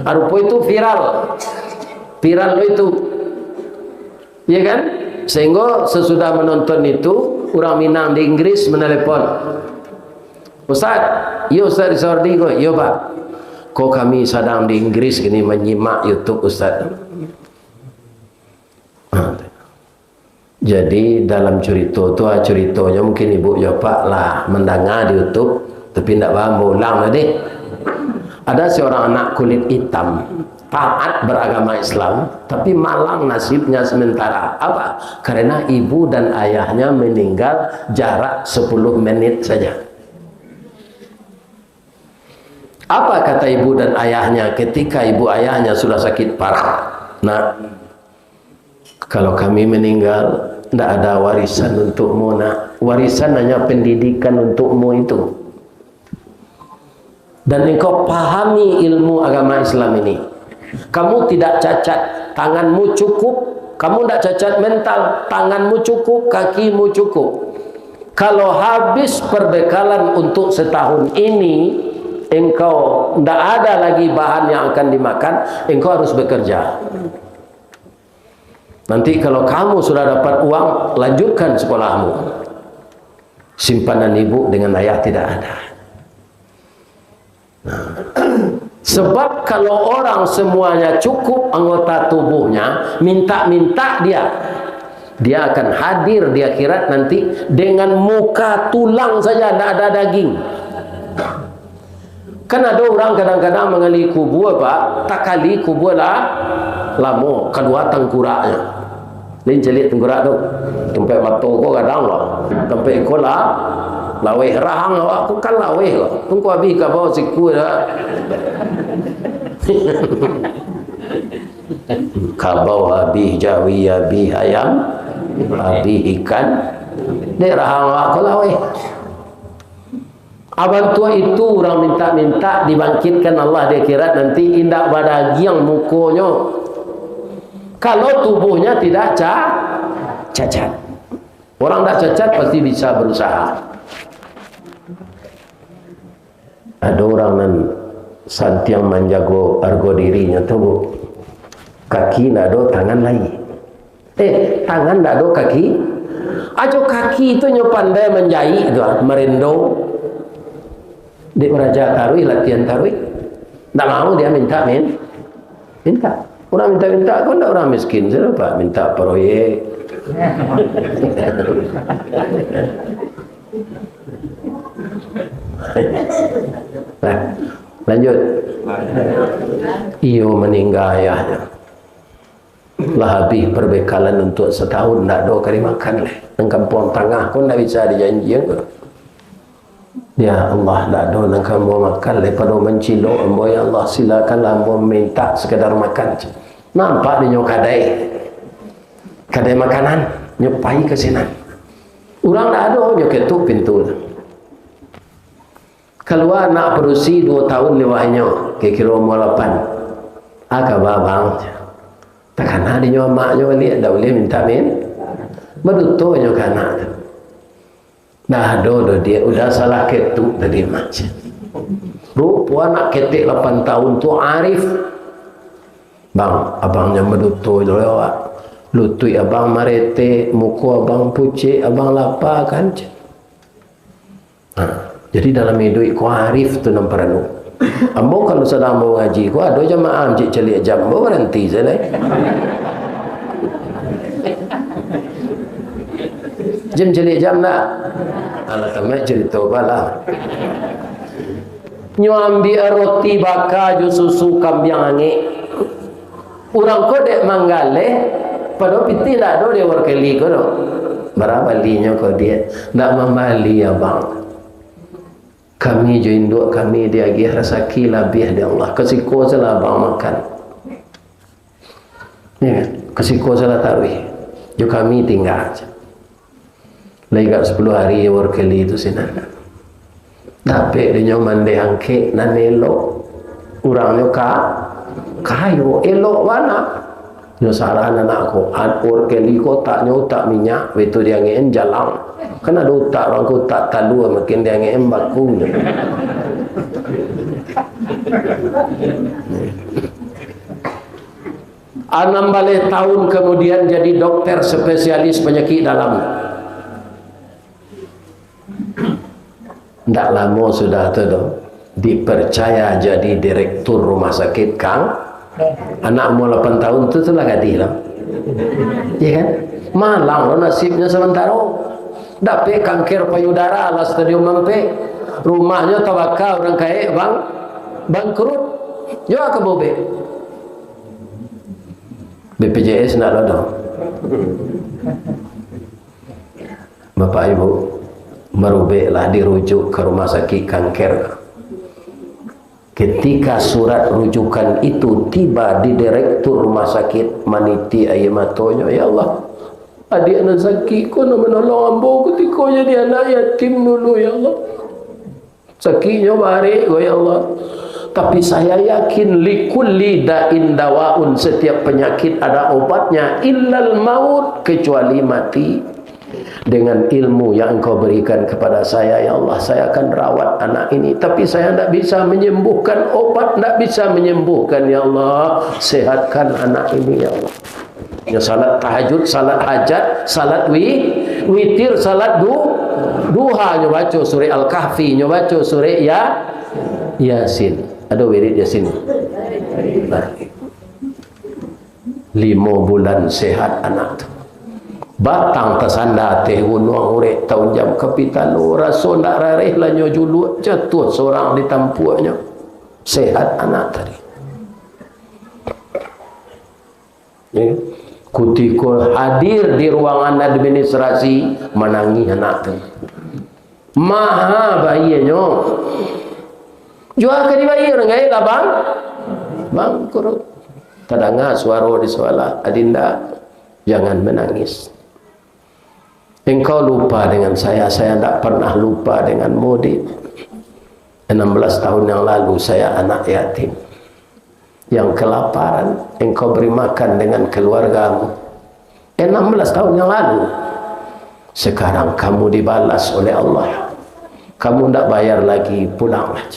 Arupo itu viral. Viral lo itu. Iya kan? Sehingga sesudah menonton itu, urang Minang di Inggris menelepon. "Ustaz, iyo Ustaz Risawardi ko?" "Iyo, Pak." "Ko kami sadang di Inggris kini manyimak YouTube Ustaz." Jadi, dalam curito tu, ah, curitonyo mungkin ibu jo apak lah mandanga di YouTube, tapi ndak paham, baulang tadi. Ada seorang anak kulit hitam, taat beragama Islam, tapi malang nasibnya sementara. Apa? Karena ibu dan ayahnya meninggal jarak sepuluh menit saja. Apa kata ibu dan ayahnya ketika ibu ayahnya sudah sakit parah? "Nak, kalau kami meninggal, ndak ada warisan untukmu, nak. Warisan hanya pendidikan untukmu itu. Dan engkau pahami ilmu agama Islam ini. Kamu tidak cacat, tanganmu cukup. Kamu tidak cacat mental, tanganmu cukup, kakimu cukup. Kalau habis perbekalan untuk setahun ini, engkau ndak ada lagi bahan yang akan dimakan, engkau harus bekerja. Nanti kalau kamu sudah dapat uang, lanjutkan sekolahmu." Simpanan ibu dengan ayah tidak ada. Nah, sebab kalau orang semuanya cukup anggota tubuhnya, minta-minta dia, Dia akan hadir di akhirat nanti dengan muka tulang saja, ndak ada daging. Kan ado urang kadang-kadang mangali kubua, Pak, takali kubua lah lamo, kalua tangkuraknyo. Lain caliak tangkurak tu. Tampek mato ko gadang lah. Tampek iko lah laweh, rahang awak tu kan laweh ko. Tungku abih kabau siku dah. Kabau abih, jawi abih, ayam abih, ikan. Dek rahang awak ko laweh. Aban tu itu urang mintak-mintak dibangkitkan Allah di akhirat nanti, indak badagiang mukonyo. Kalau tubuhnya tidak ca-, cacat. Orang ndak cacat pasti bisa berusaha. Ado urang nan santiang manjago argo dirinyo tu, Bu. Kaki ndak ado, tangan lai. Eh, tangan ndak ado, kaki. Ajo kaki tu nyo pandai manjaik tu, ah, marendo. Dek baraja taruih, latihan taruih. Ndak mau dia minta, min-, minta. Urang minta-minta ko ndak urang miskin, sudah, Pak, minta proyek. Nah, lanjut. Iyo maningga ayahnyo. Lah abih perbekalan untuk satahun, ndak ado ka dimakan lai. Nang kampuang tangah ko ndak bisa dijanjian ko. Ya Allah, ndak ado nan ka ambo makan, daripado mancilok ambo, ya Allah, silakanlah ambo minta sekadar makan. Nampak dinyo kadai, kadai makanan, nyo pai ka sinan. Urang ndak ado, nyo ketuk pintu tu. Kalua anak padusi duo tahun di bawahnyo, kiro-kiro umua lapan. "A kaba, Bang?" Takana dinyo amaknyo baliak, ndak buliah minta min-, baduto nyo ka anak tu. Dah ado doh, Diak, udah salah ketuk tadi mah. Rupo anak ketek lapan tahun tu arif. "Bang, abang jan baduto jo awak. Lutuik abang maretek, muko abang pucek, abang lapa kan?" Ha, jadi dalam iduik ko arif tu nan paralu. Ambo kalau sadang mangaji ko, ado jamaah ancik caliak jam, ambo baranti sajo lai. Jan caliak jam ndak? Alah, tamat carito balah. Nyo ambiak roti baka jo susu kambiang angek. Urang ko dek manggaleh, padahal pitih ndak ado di warkeli ko doh. Bara balinyo ko, Diak? Ndak mambali, Abang. Kami jo induak kami diagiah rasaki labiah dek Allah. Kasiko sajolah abang makan. Ya kan? Kasiko sajolah taruih. Jo kami tingga. Lai agak sapuluah ari warkeli tu sinan. Dapek dinyo mandeh angkek nan elok. Urangnyo ka-, kayo, elok bana. Nyo saran anak ko, "An-, warkeli ko utaknyo utak minyak, baitu diangek-an jalang. Kan ado utak urang ko utak talua, makin diangek-an baku." Anam baleh tahun kamudian jadi dokter spesialis panyakik dalam. Ndak lamo sudah tu doh, dipercaya jadi direktur rumah sakit kang-, anak umur lapan tahun tu, tu lah gadih lah. Ya kan? Malang lo nasibnyo samantaro. Dapek kanker payudara lah stadium ampek. Rumahnyo tabaka urang kaek, bang-, bangkrut. Yo ka bobek. B P J S ndak lo doh. Bapak Ibu, barubeklah, dirujuk ka rumah sakik kanker. Ketika surat rujukan itu tiba di direktur rumah sakit, maniti aia matonyo, "Ya Allah, adiak nan sakik ko nan manolong ambo kutiko jadi anak yatim dulu, ya Allah. Sakiknyo barek ko, ya Allah. Tapi saya yakin, likulli da'in dawaun, setiap penyakit ada obatnya, illal maut, kecuali mati. Dengan ilmu yang Engkau berikan kepada saya, ya Allah, saya akan rawat anak ini. Tapi saya ndak bisa menyembuhkan, obat ndak bisa menyembuhkan, ya Allah. Sehatkan anak ini, ya Allah." Nyo salat tahajud, salat hajat, salat wi-, witir, salat du-, duha, nyo baco surek Al-Kahfi, nyo baco surek Ya-, Yasin. Ado wirid Yasin? Nah. Limo bulan sehat anak tu. Batang tasanda ateh gunuang, urek taunjam ka pitalo, raso ndak rareh lah nyo juluak, jatuah sorang di tampuaknyo. Sehat anak tadi. Ya. Kutiko hadir di ruangan administrasi, manangih anak tu. Maha bayianyo. Jua ka dibayia, gaek lah bang-, bangkrut. Tadanga suaro di sabalah, "Adinda, jangan menangis. Engkau lupa dengan saya, saya ndak pernah lupa denganmu, Dik. Enam belas tahun yang lalu saya anak yatim. Yang kelaparan, engkau beri makan dengan keluargamu. Enam belas tahun yang lalu. Sekarang kamu dibalas oleh Allah. Kamu ndak bayar lagi, pulanglah."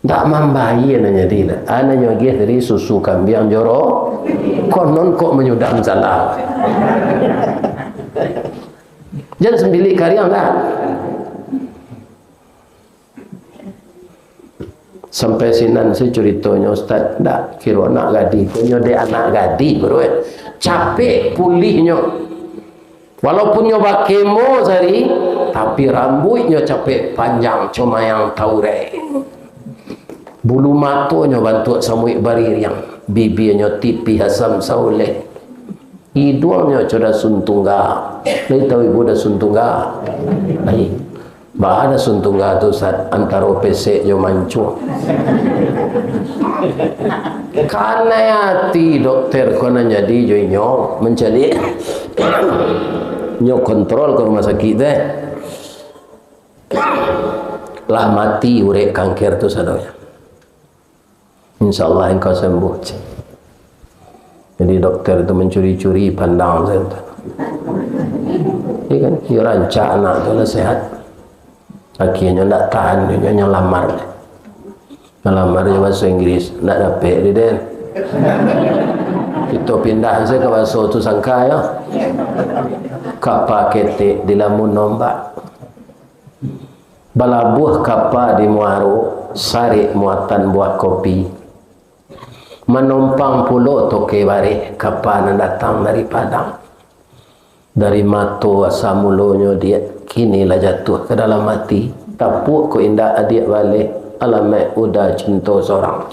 Ndak mambayia nan jadi lah. Anak nyo agiah tadi susu kambiang joro, konon kok manyudam salah. Jan sambilik kariang lah. Sampai sinan se curitonyo, Ustaz, ndak kiro anak gadih, punyo dek anak gadih, bro, eh. Capek pulihnyo. Walaupun nyo bakemo sari, tapi rambuiknyo capek panjang, cumayang taurek. Bulu matonyo bantuak samuik baririang, bibianyo tipih asam sauleh. Iduangnyo co dasun tungga. Lai tahu ibu dasun tungga? Lai. Baa dasun tungga tu, Ustaz? Antaro pesek jo mancuang. Kanai ati dokter ko nan jadi jo inyo, mancaliak. Nyo kontrol ka rumah sakik tu, eh. Lah mati urek kanker tu sadonyo. Insya Allah engkau sembuh, cek. Jadi dokter tu mancuri-curi pandang sajo tu. Iya kan? Iyo rancak anak tu lah sehat. Akhirnyo ndak tahan, nyo, nyo lamar. Nyo lamar jo bahaso Inggris, ndak dapek di den. Kito pindah sajo ka bahaso tu sangka yo. Kapa ketek dilamun ombak. Balabuah kapa di muaro, sarik muatan buah kopi. Manompang pulo toke bareh, kapa nan datang dari Padang. Dari mato asa mulonyo diak, kini lah jatuah ka dalam ati. Tapuak ko indak adiak baleh, alamaik uda cinto sorang.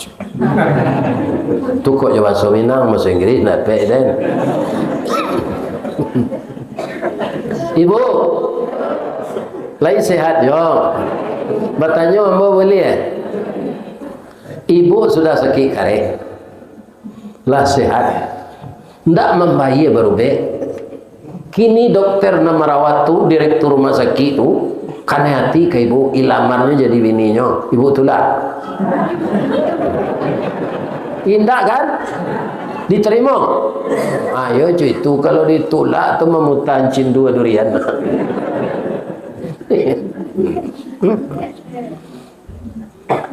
Tu kok jo bahaso Minang, bahaso Inggris ndak dapek den. Ibu, lai sehat jo? Batanyo ambo buliah? Ibu sudah sakik kareh, lah sehat, ndak mambayia barubek. Kini dokter nan marawat tu, direktur rumah sakik tu, kanai ati ka ibu, ilamarnyo jadi bininyo. Ibu tulak? Indak kan? Ditarimo? Ayo cuy, tu kalau ditulak tu mamuta cindua durian.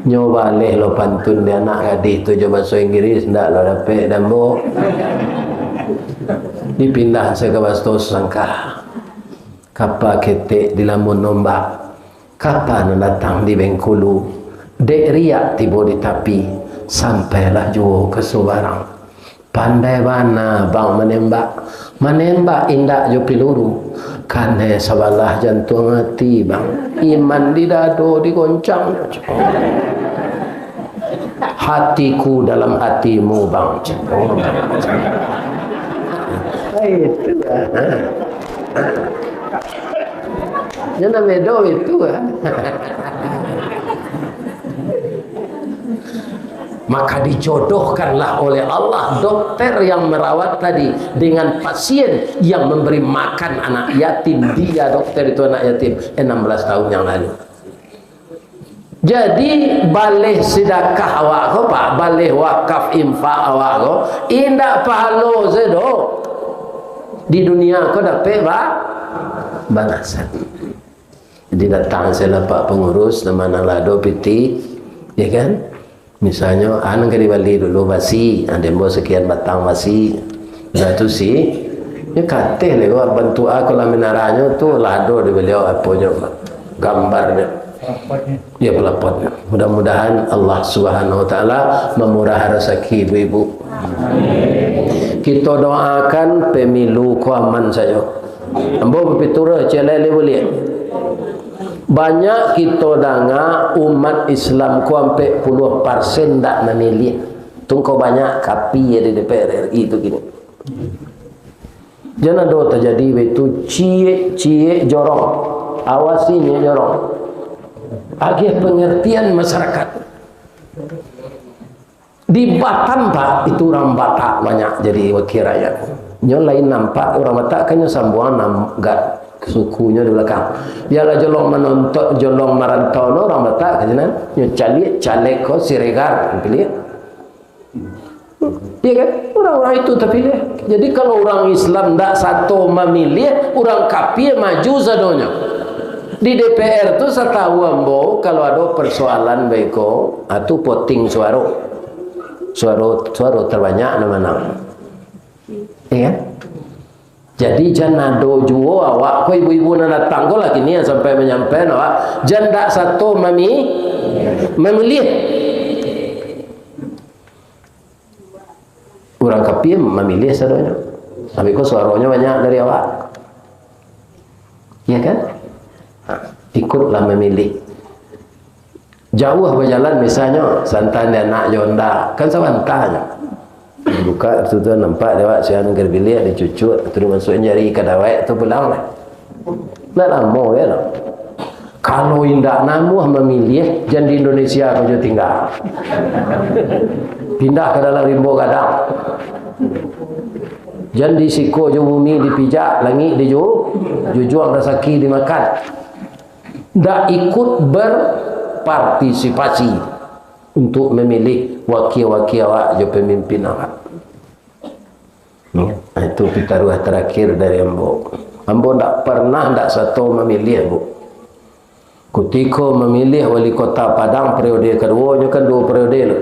Nyo baleh lo pantun di anak gadih tu jo bahaso Inggris, ndak lo dapek dambo. Dipindah se ka bahaso sangka. Kapa ketek dilamun ombak, kapa nan datang di Bengkulu. Dek riak tibo di tapi, sampailah juo ka subarang. Pandai bana bang manembak, manembak indak jo piluru. Kanai sabalah jantuang ati bang, iman di dado digoncang. Hatiku dalam hatimu bang. Ah, itu lah. Jangan bedo itu lah. Maka dijodohkanlah oleh Allah dokter yang merawat tadi dengan pasien yang memberi makan anak yatim. Dia dokter itu anak yatim enam belas tahun yang lalu. Jadi, baleh sidakah awak ko, Pak, baleh wakaf infak awak ko, indak pahalo se doh. Di dunia ko dapek ba-, balasan. Jadi datang se lah pak pangurus, nama nan lah ado pitih, ya kan? Misalnyo, ah, nan ka dibali dulu basi, ah, dembo sakian batang basi. Dah tu si, nyo kateh lewat bantuak ah, kolam minaranyo tu lah ado di baliau aponyo, gambarnyo. Ya, pelapotnyo. Mudah-mudahan Allah Subhanahu Wa Taala mamurah rasaki ibu-ibu. Kito doakan pemilu ko aman sajo. Ambo bapituah ciek lai buliah. Banyak kito danga umat Islam ko ampek puluah persen ndak mamiliah. Tungko banyak kapia di D P R R I tu kini. Jan ado tajadi baitu, ciek-ciek jorong. Awasi nyo jorong. Agiah pangaratian masyarakat. Di Batam, Pak, itu urang Batak banyak jadi wakil rakyat. Nyo lain nampak urang Batak, kan nyo sambuang nam-, gak sukunyo di balakang. Bialah jolong manonton, jolong marantau no urang Batak ka sinan. Nyo caliak caleg ko Siregar, pilih. Iya kan? Urang-urang itu tapilih. Jadi, kalau urang Islam ndak sato mamiliah, urang kapia maju sadonyo. Di D P R tu, satahu ambo, kalau ado persoalan baiko, ah, tu voting suaro. Suaro, suaro terbanyak nan manang. Iya kan? Jadi, jan ado juo awak ko, ibu-ibu nan datang ko lah kini yang sampai manyampai awak, jan ndak sato mami-, mamiliah. Urang kapia mamiliah sadonyo. Tapi ko suaronyo banyak dari awak. Ya kan? Ha, ikutlah mamiliah. Jauah bajalan misalnyo, santan di anak jo Honda, kan sabanta nyo. Buka tu, tu nampak dek awak, sian ka dibiliak, dicucuak, tu dimasuakan jari ka dawek, tu pulang lah. Ndak lamo, ya, no? Kalau indak namuah mamiliah, jan di Indonesia ko jo tingga. Pindah ka dalam rimbo gadang. Jan di siko jo bumi dipijak, langik diju-, jujuang, rasaki dimakan. Ndak ikut berpartisipasi untuk mamiliah wakia-wakia awak jo pamimpin awak. Ya, itu pitaruah terakhir dari ambo. Ambo ndak pernah ndak sato mamiliah, Bu. Kutiko mamiliah wali kota Padang periode kaduo, nyo kan duo periode lo.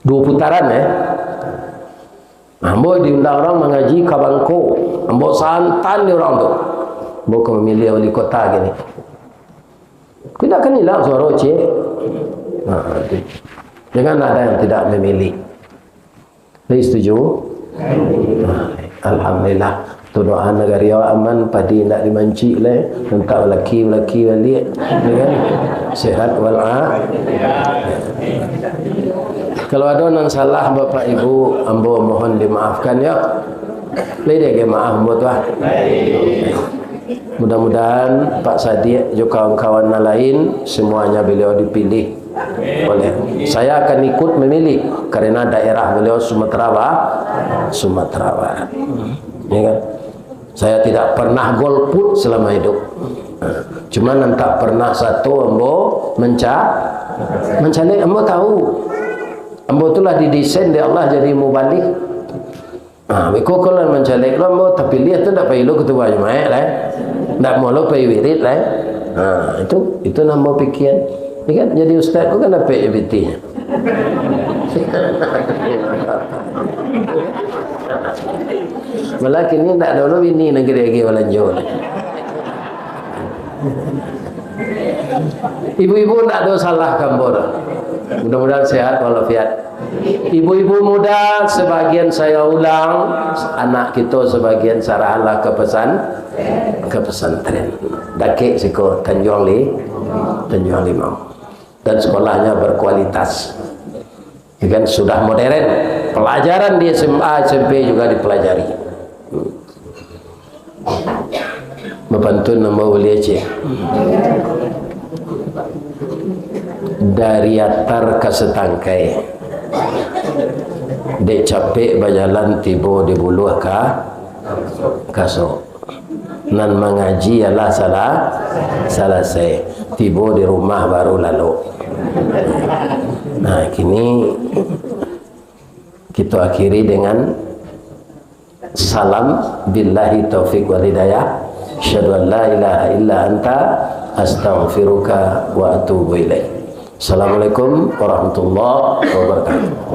Duo putaran, eh. Ambo diundang urang mangaji ka Bangko. Ambo santan di urang tu. Ambo ka mamiliah wali kota kini. Indak kan ilang suaro, ciek. Nah, tu. Jangan ada yang tidak memilih. Jadi, setuju? Alhamdulillah. Tu doa nagari awak aman, padi indak dimancik lai, mintak balaki-balaki baliak, ya kan? Sehat wal a-, Kalau ado nan salah, Bapak Ibu, ambo mohon dimaafkan, ya. Lai diagiah maaf ambo tu, ah. Mudah-mudahan Pak Sadiq jo kawan-kawan nan lain, semuanya beliau dipilih oleh, saya akan ikut memilih karena daerah beliau Sumatera Ba-, Sumatera Barat. Ya kan? Saya tidak pernah golput selama hidup. Cuman entah pernah satu ambo menca-, mencalek, ambo tahu. Ambo tu lah didesain dek Allah jadi mubalih. Ha, beko kalau mancalek lo ambo tapiliah tu ndak pai lo ketua jamaah lai. Ndak mau lo pai wirid lai. Ha, itu, itu nan ambo pikian. Ni kan jadi ustaz ko kan dapek je pitinyo. Malah kini ndak ado lo bini nan gede-gede balanjo lai. Ibu-ibu ndak ado salah ka ambo doh. Mudah-mudahan sehat walafiat. Ibu-ibu muda, sebagian saya ulang, anak kito sebagian sarahanlah ke pesan-, ke pesantren. Dakek siko Tanjuang Li-, Tanjuang Limau. Dan sekolahnya berkualitas. Ya kan, sudah modern. Pelajaran di S M A, S M P juga dipelajari. Bapantun ambo buliah ciek. Dari atar ka satangkai. Dek capek bajalan tibo di buluah ka-, kasok. Nan mangaji alah salah, salasai. Tibo di rumah baru lalok. Nah, kini kito akhiri dengan salam, billahi taufik wal hidayah. Asyhadu an la ilaha illa anta, astaghfiruka wa atubu ilaik. Assalamualaikum warahmatullahi wabarakatuh.